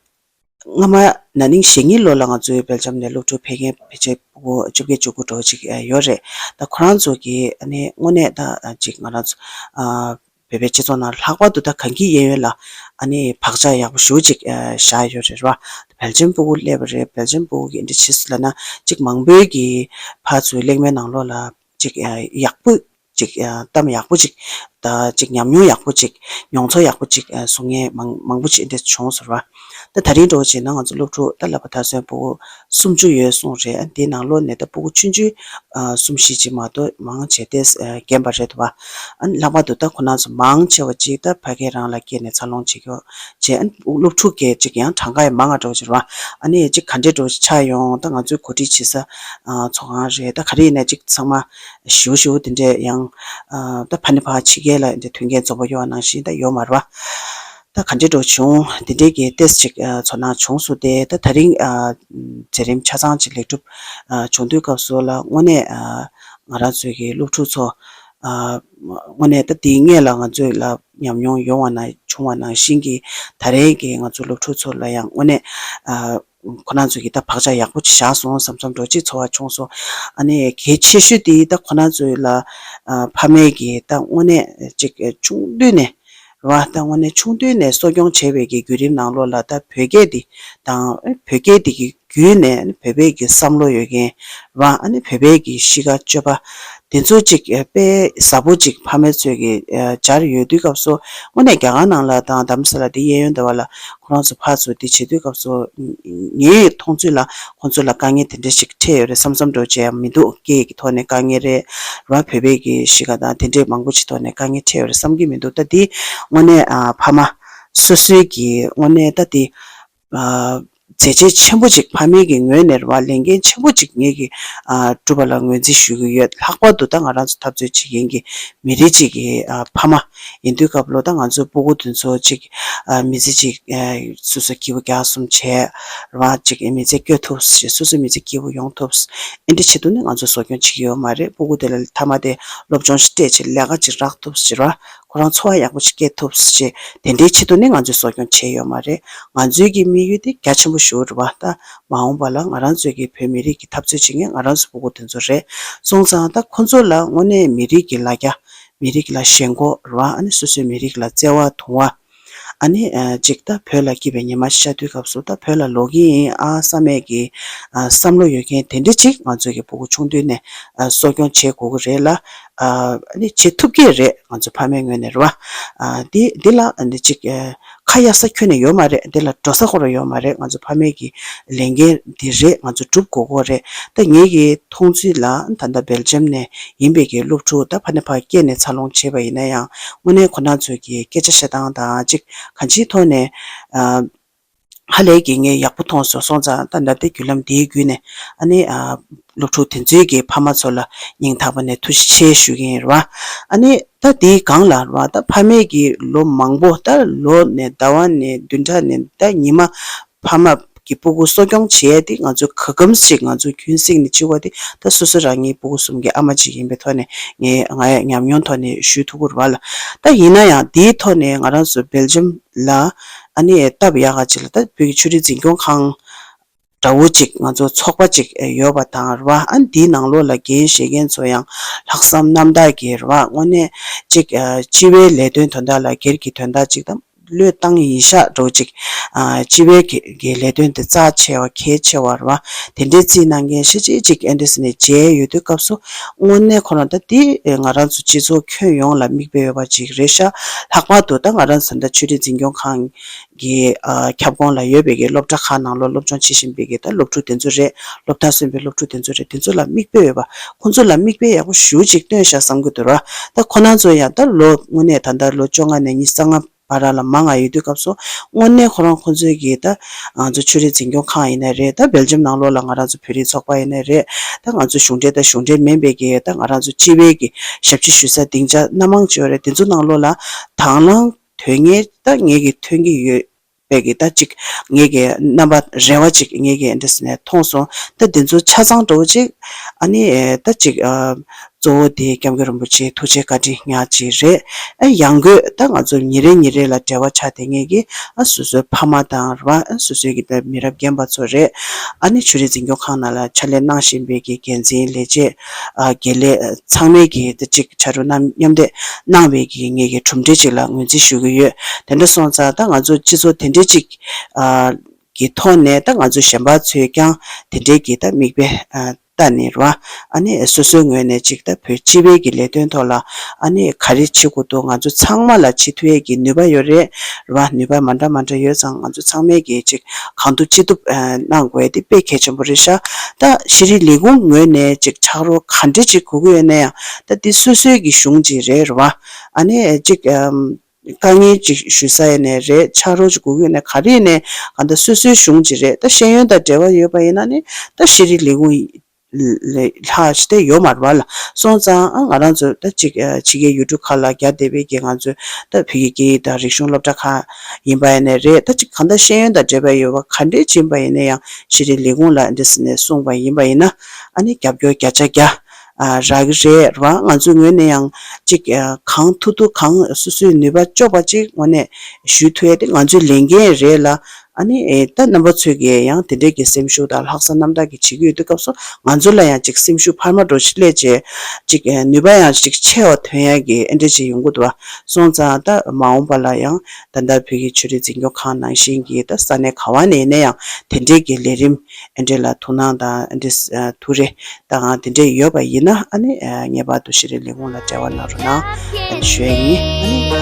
སྔ་མ་ན་ནིང་གཞེས་ནིང་ལོ་ལ་ང་ཚོའི་སྦེལ་ཇམ་ནས་སློབ་ཕྲུག་ཕེབས་མཁན་ཕལ་ཆེར་སྤུ་གུ་བཅོ་བརྒྱད་བཅུ་དགུ་འདྲ་བོ་ཅིག་ཡོད་རེད། ད་ཁོ་རང་ཚོ་གིས་ཨ་ནི་དངོས་གནས་ད་ཅིག་ང་རང་ཚོ། ཨ། བོད་པའི་སྤྱི་ཚོགས་ནང་ལྷག་པར་དུ་ད་གངས་སྐྱིད་གཡས་གཡོན་ལ་ཨ་ནི་བག་ཆགས་ཡག་པོ་ཞེ་པོ་ཅིག་ཨ། བཞག་ཡོད་རེད་པ། སྦེལ་ཇམ་སྤུ་གུ་སླེབས་པ་རེད། སྦེལ་ཇམ་སྤུ་གུ་གིས་འདི་འདྲ་བྱས་སོང་ལབ་ན། ཅིག་མང་པོའི་གི་ཕར་ཚུར་གླེང་མོལ་ནང་ལོགས་ལ་ཅིག་ཨ། ཡག་པོ་ཅིག་ཨ། གཏམ་ཡག་པོ་ཅིག་ད་ཅིག་ཉམས་མྱོང་ཡག་པོ་ཅིག་མྱོང་ཚོར་ཡག་པོ་ཅིག་ཨ། གསུང་མཁན་མང་མང་པོ་ཅིག་འདི་འདྲ་བྱུང་སོང་པ། ད་ད་རིང་འདྲ་བོ་བྱས་ན་ང་ཚོ་སློབ་ཕྲུག་ད་བསླབ་པ་མཐར་སོན་སྤུ་གུ་སུམ་ཅུ་ཡོད་གསུངས་རེད། ཨ། འདིའི་ནང་ལོགས་ནས་ད་སྤུ་གུ་ཆུང་ཆུང་ཨ། གསུམ་བཞི་ཅིག་མ་གཏོགས་མང་ཆེ་ཏོག་ཙམ་ཨ། རྒན་པ་རེད་འདུག་པ། ཨ། ལྷག་པར་དུ་ད་ཁོ་རང་ཚོ་མང་ཆེ་བ་ཅིག་ད་ཕ་གིར་རང་ལ་སྐྱེས་ནས་འཚར་ལོངས་བྱེད་ཀྱི་ཡོད་བྱས། ཨ། སློབ་ཕྲུག་གི་ཅིག་ཡང་གྲངས་ཀ་ཡང་མང་ང་འདྲ་བོ་ཅིག་རེད་པ། ཨ་ནི་ཅིག་ག་འདྲས་འདྲ་བོ་ཅིག་ཆགས་ཡོང་། ད་ང་ཚོའི་གོ་སྒྲིག་བྱེད་ས་ཨ། ཚོགས་ཁང་རེད། ད་ག་རེ་ཡིན་ན་ཅིག་ཚང་མ་ཞུ་ཞུ་དེ་འདྲས་ཡང་ཨ། ད་ཕ་ནས་ཕར་ཕྱི་རྒྱལ་ལ་འདི་མཐུན་རྐྱེན་འཛོམས་པོ་ཡོད་པ་ནང་བཞིན་ད་ཡོད་མ་རེད་པ། ད་ག་འདྲས་འདྲ་བྱུང་། དེ་འདྲའི་གི་ཏོག་ཙམ་ཅིག་ཨ། ཚོར་སྣང་བྱུང་སོང་སྟེ། ད་ད་རིང་ཨ། མཛད་རིམ་ཆ་ཚང་ཅིག་ལེགས་གྲུབ་ཨ། བྱུང་དུས་སྐབས་སུ་ལ་དངོས་གནས་ཨ། ང་རང་ཚོའི་གི་སློབ་ཕྲུག་ཚོ་ཨ། དངོས་གནས་ད་དེའི་སྔོན་ལ་ང་ཚོའི་ལ་ཉམས་མྱོང་ཡོང་བ་ན་བྱུང་བ་ནང་བཞིན་གྱི། ད་རེས་ཀྱི་ང་ཚོ་སློབ་ཕྲུག་ཚོ་ལ་ཡང་དངོས་གནས་ཨ། ཁོ་རང་ཚོ་གིས་ད་བག་ཆགས་ཡག་པོ་ཅིག་བཞག་སོང་བསམ་བསམ་འདྲ་བོ་ཅིག་ཚོར་བ་བྱུང་སོང་། ཨ་ནི་གལ་ཆེ་ཤོས་དེ་ད་ཁོ་རང་ཚོའི་ལ་ཨ། ཕ་མས་ཀྱིས་ད་དངོས་གནས་ཅིག་ཆུང་དུས་ནས་རེད་པ། ད་དངོས་གནས་ཆུང་དུས་ནས་གསོ་སྐྱོང་བྱས་པའི་གི་བརྒྱུད་རིམ་ནང་ལོགས་ལ་ད་བོད་སྐད་འདི་དང་། བོད་སྐད་འདི་གི་བརྒྱུད་ནས་བོད་པའི་གི་བསམ་བློ་ཡོད་མཁན་རེད་པ། ཨ་ནི་བོད་པའི་གི་གཤིས་ཀ་སྤྱོད་པ་དེ་ཚོ་ཅིག་དཔེ་ཟབ་པོ་ཅིག་ཕ་མ་ཚོས་གི་སྦྱར་ཡོད་དུས་སྐབས་སུ། དངོས་གནས་རྒྱ་གར་ནང་ལ་དང་རྡ་རམ་ས་ལ་འདི་གཡས་གཡོན་འདི་པ་ལ་ཁོ་རང་ཚོ་ཕར་ཚུར་འདི་བྱེད་དུས་སྐབས་སུ། ངའི་མཐོང་ཚུལ་ལ་ཁོང་ཚོ་ལ་དཀའ་ངལ་དེ་འདྲ་ཞིག་འཕྲད་ཡོད་རེད་བསམ་བསམ་འདྲ་བོ་ཅིག་ཡང་མི་འདུག་སྐད་ཀྱི་ཐོག་ནས་དཀའ་ངལ་རེད་ར། བོད་པའི་གི་གཤིས་ཀ་དང་དེ་འདྲའི་མང་པོ་ཅིག་ཐོག་ནས་དཀའ་ངལ་འཕྲད་ཡོད་རེད་བསམ་གྱི་མི་འདུག་ད་འདི་དངོས་གནས་ཨ། ཕ་མ་སོ་སོའི་གི་དངོས་གནས་ད་འདི་ཨ། མཛད་རྗེས་ཆེན་པོ་ཅིག་ཕ་མའི་གི་ངོས་ནས་རེད་པ། ལས་འགན་ཆེན་པོ་ཅིག་ངེད་ཀྱིས་ཨ། བསྒྲུབས་པ་ལ་ངོས་འཛིན་ཞུ་གི་ཡོད། ལྷག་པར་དུ་ད་ང་རང་ཚོ་འཐབ་རྩོད་བྱེད་མཁན་གྱི་མི་རིགས་གཅིག་གི་ཨ། ཕ་མ་ཡིན་དུས་སྐབས་ལ། ད་ང་ཚོའི་སྤུ་གུ་དེ་ཚོ་ཅིག་ཨ། མི་ཚེ་ཅིག་ཨ། སོ་སོ་སྐྱིད་པོ་རྒྱག་གསུམ་བྱས་རེད་པ། ཅིག་མི་ཚེ་སྐྱོལ་ཐུབ་ཞེས། སོ་སོའི་མི་ཚེ་སྐྱིད་པོ་ཡོང་ཐུབ། ཨེ་འདྲ་ཆེད་དུ་ནི་ང་ཚོས་གསོ་སྐྱོང་བྱེད་ཀྱི་ཡོད་མ་རེད། སྤུ་གུ་དེ་ལ་མཐའ་མ་དེ་སློབ་སྦྱོང་ཞིག་སྤྲད་བྱས་ལས་ཀ་ཅིག་རག་ཐུབ་ཞེས་རེད་པ། ཁོ་རང་འཚོ་བ་ཡག་པོ་ཞིག་སྐྱེལ་ཐུབ་ཞེས་དེ་འདྲའི་ཆེད་དུ་ནི་ང་ཚོས་གསོ་སྐྱོང་བྱས་ཡོད་མ་རེད། ང་ཚོའི་གི་དམིགས་ཡུལ་དེ་རྒྱ་ཆེན་པོ་ཞེ་པོ་རེད་པ། ད་མ་འོངས་པ་ལ་ང་རང་ཚོའི་གི་བོད་མི་རིགས་ཀྱི་འཐབ་རྩོད་བྱེད་མཁན་ང་རང་ཚོ་སྤུ་གུ་དེ་ཚོ་རེད། སོང་ཙང་ད་ཁོ་ཚོ་ལ་དངོས་གནས་མི་རིགས་ཀྱི་ལ་རྒྱ། མི་རིགས་ལ་ཞེན་ཁོག་རེད་པ། ཨ་ནི་སོ་སོའི་མི་རིགས་ལ་བརྩེ་བ་དུང་བ། ཨ་ནི་ཨ། ཅིག་ད་བོད་ལ་སྐྱིད་པའི་ཉི་མ་ཤར་དུས་སྐབས་སུ་ད་བོད་ལ་ལོག་གི་ཡིན་ཨ་བསམ་མཁན་གྱི་ཨ། བསམ་བློ་ཡོད་མཁན་དེ་འདྲ་ཅིག་ང་ཚོའི་གི་སྤུ་གུ་ཆུང་དུས་ནས་ཨ། གསོ་སྐྱོང་བྱེད་དགོས་ཀྱི་རེད་ལ། ཨ་ནི་བྱེད་ཐུབ་ཀྱི་རེད། ང་ཚོ་ཕ་མའི་ངོས་ནས་རེད་བ། ཨ་འདི་འདི་ལ་ཨ་ནི་ཅིག་ཨ་ཁ་གཡར་ས་ཁྱོན་ནས་ཡོད་མ་རེད། འདི་ལ་འགྲོ་ས་ཁོ་རང་ཡོད་མ་རེད། ང་ཚོ་ཕ་མའི་གི་ལས་འགན་འདི་རེད། ང་ཚོ་སྒྲུབ་དགོས་ཀྱི་རེད། ད་ངེད་ཀྱི་མཐོང་ཚུལ་ལ་ད་ལྟ་སྦེལ་ཇམ་ནས་ཡིན་པའི་གི་སློབ་ཕྲུག་ད་ཕ་ནས་ཕར་སྐྱེས་ནས་འཚར་ལོངས་བྱས་པ་ཡིན་ན་ཡང་དངོས་གནས་ཁོ་རང་ཚོའི་གི་སྐད་ཆ་བཤད་སྟངས་དང་ཅིག་གང་ཅིའི་ཐོག་ནས་ཨ། ཧ་ལས་ཀྱི་ངས་ཡག་པོ་མཐོང་སོང་། སོང་ཙང་ད་ད་ལྟའི་བརྒྱུད་ལམ་འདིའི་བརྒྱུད་ནས་ཨ་ནི་ཨ་སློབ་ཕྲུག་དེ་ཚོའི་གི་ཕ་མ་ཚོ་ལ་སྙིང་ཐག་པ་ནས་ཐུགས་རྗེ་ཆེ་ཞུ་གི་ཡིན་རེད་བ། ཨ་ནི་ད་དེའི་སྒང་ལ་རེད་བ། ད་ཕ་མས་ཀྱི་ལོ་མང་པོ་ད་ལོ་ནས་ཟླ་བ་ནས་བདུན་ཕྲག་ནས་ད་ཉི་མ་ཕ་མ་གི་སྤུ་གུ་གསོ་སྐྱོང་བྱས་ཏེ་ང་ཚོ་ག་གམ་ཞིག་ང་ཚོ་རྒྱུན་བསྲིངས་ནས་བྱེད་དགོས་ཏེ། ད་སོ་སོ་རང་ཉིད་སྤུ་གུ་གསུམ་གྱི་ཨ་མ་ཅིག་ཡིན་པའི་ཐོག་ནས་ངས་ང་ཡ་ཉམས་མྱོང་ཐོག་ནས་ཞུ་ཐུབ་ཀྱི་རེད་བ་ལ། ད་ཡིན་ན་ཡང་དེའི་ཐོག་ནས་ང་རང་ཚོ་སྦེལ་ཇམ་ལ་ཨ་ནི་སྟབས་ཡག་ག་ཅིག་ལ་ད་བོད་ཀྱི་ཆོས་རིག་འཛིན་སྐྱོང་ཁང་འདྲ་བོ་ཅིག་ང་ཚོ་ཚོགས་པ་ཅིག་ཡོད་པ་དང་རེད་བ། ཨ་ནི་དེའི་ནང་ལོགས་ལ་འགན་བཞེས་མཁན་ཚོ་ཡང་ལྷག་བསམ་རྣམ་དག་གིས་རེད་བ། དངོས་གནས་ཅིག་ཨ་སྤྱི་པའི་ལས་དོན་དོན་དག་ལ་སྒེར་གྱི་དོན་དག་ཅིག་དང་བློས་བཏང་ཡིན་ཤག་འདྲ་བོ་ཅིག་ཨ་སྤྱི་པའི་གི་གི་ལས་དོན་དེ་རྩ་ཆེ་བ་གལ་ཆེ་བ་རེད་བ། དེ་འདྲའི་རྩིས་གནང་མཁན་ཤེས་བྱའི་ཅིག་ཨེ་འདྲ་ཟེར་ནས་མཇལ་ཡོད་དུས་སྐབས་སུ་དངོས་གནས་ཁོ་རང་ད་དེ་ང་རང་ཚོ་སྤྱི་ཚོགས་ཁྱོན་ཡོངས་ལ་མིག་དཔེ་ཡོད་པ་ཅིག་རེད་ཤག་ལྷག་པར་དུ་ད་ང་རང་ཚོ་ད་ཆོས་རིག་འཛིན་སྐྱོང་ཁང་གི་ཨ་ཁྱབ་ཁོངས་ལ་ཡོད་པའི་གི་སློབ་གྲྭ་ཁག་ནང་ལོགས་སློབ་སྦྱོང་བྱེད་བཞིན་པའི་གི་ད་སློབ་ཕྲུག་དེ་ཚོ་རེད། སློབ་མཐར་སོན་པའི་སློབ་ཕྲུག་དེ་ཚོ་རེད། དེ་ཚོ་ལ་མིག་དཔེ་ཡོད་པ། ཁོང་ཚོ་ལ་མིག་དཔེ་ཡག་པོ་ཞེ་པོ་ཅིག་སྟོན་ཤག་བསམ་གྱི་འདུག་ར། ད་ཁོ་རང་ཚོ་ཡང་ད་ལོ་དངོས་གནས་ད་ལྟ་ལོ་བཅོ་ལྔ་ནས་ཉི་ཤུ་རྩ་ལྔ་བར་ལ་མང་ང་ཡོད་དུས་སྐབས་སུ་དངོས་གནས་ཁོ་རང་ཁོང་ཚོའི་གི་ད་ང་ཚོ་ཆོས་རིག་འཛིན་སྐྱོང་ཁང་ཡིན་ན་རེད། ད་སྦེལ་ཇམ་ནང་ལོགས་ལ་ང་རང་ཚོ་བོད་རིགས་ཚོགས་པ་ཡིན་ན་རེད། ད་ང་ཚོ་གཞུང་འབྲེལ་དང་གཞུང་འབྲེལ་མིན་པའི་གི་ད་ང་རང་ཚོ་སྤྱི་པའི་གི་ཞབས་ཕྱི་ཞུ་ས་སྡིངས་ཆ་སྣ་མང་ཅིག་ཡོད་རེད། དེ་ཚོ་ནང་ལོགས་ལ་དང་བླངས་དོན་གཉེར་ད་ངེད་ཀྱིས་ཐོན་གྱི་ཡོད་པའི་གི་ད་ཅིག་ངེད་ཀྱི་རྣམ་པ་རེ་བ་ཅིག་ངེད་ཀྱིས་འདི་ཟེར་ནས་མཐོང་སོང་། ད་འདི་ཚོ་ཆ་ཚང་འདྲ་བོ་ཅིག་ཨ་ནི་ད་ཅིག་ཨ་གཙོ་བོ་དེ་སྐྱབས་མགོན་རིན་པོ་ཆེའི་ཐུགས་རྗེ་བཀའ་དྲིན་ཉག་ཅིག་རེད། ཨ་ཡང་སྒོས་ད་ང་ཚོ་ཉིན་རེ་ཉིན་རེ་ལ་འབྲེལ་བ་ཆགས་བསྡད་མཁན་གྱི་ཨ་སོ་སོའི་ཕ་མ་དང་རེད་བ། ཨ་སོ་སོའི་གི་ད་མི་རབས་རྒན་པ་ཚོ་རེད། ཨ་ནི་ཆོས་རིག་འཛིན་སྐྱོང་ཁང་ནང་ལ་ཕྱག་ལས་གནང་བཞིན་པའི་གི་འགན་འཛིན་ལས་བྱེད་ཨ་དགེ་ལས་ཚང་མས་གི་ད་ཅིག་ཕྱག་རོགས་གནང་མཉམ་འདེགས་གནང་བའི་གི་ངེད་ཀྱི་གྲུབ་འབྲས་ཅིག་ལ་ངོས་འཛིན་ཞུ་གི་ཡོད། དེ་འདྲ་སོང་ཙང་ད་ང་ཚོ་སྤྱི་ཚོགས་དེ་འདྲའི་ཅིག་ཨ་གི་ཐོག་ནས་ད་ང་ཚོ་གཞན་པ་ཚོས་ཀྱང་དེ་འདྲའི་གི་ད་མིག་དཔེ་ཨ་ལྟ་ནས་རེད་བ། ཨ་ནི་སོ་སོའི་ངོས་ནས་ཅིག་ད་བོད་སྤྱི་པའི་གི་ལས་དོན་ཐོག་ལ་ཨ་ནི་ག་རེ་བྱེད་དགོས་འདུག་ང་ཚོ་ཚང་མ་ལ་བྱེད་ཐུབ་ཡས་ཀྱི་ནུས་པ་ཡོད་རེད། རེད་བ། ནུས་པ་མ་འདྲ་མ་འདྲ་ཡོད་ཙང་ང་ཚོ་ཚང་མས་གི་ཅིག་གང་ཐུབ་ཅི་ཐུབ་ཨ་གནང་དགོས་ཡས་དེ་དཔེ་གལ་ཆེན་པོ་རེད་ཤག་ད་ཤེས་རིག་ལས་ཁུངས་ངོས་ནས་ཅིག་ཕྱག་རོགས་ག་འདྲ་ཅིག་དགོས་ཀྱི་ཡོད་ན་ཡང་ད་དེ་སོ་སོའི་གི་གཞུང་ཅིག་རེད། རེད་བ། ཨ་ནི་ཅིག་ཨམ། དཀའ་ངལ་ཅིག་ཞུ་ས་ཡིན་ནའི་རེད། ཕྱག་རོགས་ཅིག་དགོས་ཀྱི་ཡོད་ན་ག་རེ་ཡིན་ནའི་གང་ལྟར་སོ་སོའི་གཞུང་ཅིག་རེད། ད་ཤེས་ཡོན་དང་འབྲེལ་བ་ཡོད་པ་ཡིན་ན་ནི་ད་ཤེས་རིག་ལས་ཁུངས་ལས་ལྷག་ཅིག་ད་ཡོད་མ་རེད་བ་ལ། སོང་ཙང་ཨ་ང་རང་ཚོ་ད་ཅིག་ཨ་ཕྱི་རྒྱལ་ཡུལ་གྲུ་ཁག་ལ་རྒྱ་བསྡད་པའི་གི་ང་ཚོའི་ད་བོད་ཀྱི་སྐད་ཡིག་དང་རིག་གཞུང་སློབ་གྲྭ་ཁག་ཡིན་པ་ཡིན་ནའི་རེད། ད་ཅིག་གང་ལྟར་ཤེས་ཡོན་དང་འབྲེལ་བ་ཡོད་པ་ག་འདྲས་ཅིག་ཡིན་པ་ཡིན་ན་ཡང་ཤེས་རིག་ལས་ཁུངས་ལ་འདི་ཟེར་ནས་གསུངས་པ་ཡིན་པ་ཡིན་ན་ཨ་ནི་རྒྱབ་སྐྱོར་བརྒྱ་ཆ་བརྒྱ། ཨ་རག་གི་རེད་ར། ང་ཚོའི་ངོས་ནས་ཡང་ཅིག་ཨ་གང་ཐུབ་ཐུབ་གང་སོ་སོའི་ནུས་པ་ལྕོགས་པ་ཅིག་དངོས་གནས་ཞུ་ཐུབ་ཡས་དེ་ང་ཚོའི་ལས་འགན་རེད་ལ། ཨ་ནི་ཨེ་ད་རྣམ་པ་ཚོས་ཀྱིས་ཡང་དེ་འདྲས་ཀྱི་སེམས་ཤུགས་དང་ལྷག་བསམ་རྣམ་དག་གིས་བྱེད་ཀྱི་ཡོད་དུས་སྐབས་སུ་ང་ཚོ་ལ་ཡང་ཅིག་སེམས་ཤུགས་འཕར་མ་འདྲ་ཞིག་སླེབས་བྱས་ཅིག་ཨེ་ནུས་པ་ཡང་ཅིག་ཆེ་བ་ཐོན་ཡས་ཀྱི་ཨེ་འདྲས་ཅིག་ཡོང་གི་འདུག་བ། སོང་ཙང་ད་མ་འོངས་པ་ལ་ཡང་ད་ལྟ་བོད་ཀྱི་ཆོས་རིག་འཛིན་སྐྱོང་ཁང་ནང་བཞིན་གྱི་ད་ས་གནས་ག་བ་ནས་ཡིན་ན་ཡང་དེ་འདྲས་ཀྱི་ལས་རིམ་ཨེ་འདྲས་ལ་ཐུགས་སྣང་དང་ཨེ་འདྲས་ཐུགས་རེ་དང་དེ་འདྲས་ཡོད་པ་ཡིན་ན་ཨ་ནི་ངེས་པར་དུ་ཤེས་རིག་ལས་ཁུངས་ལ་འབྲེལ་བ་གནང་རོགས་གནང་ཞུ་ཡ་ཡིན། ཨ་ནི་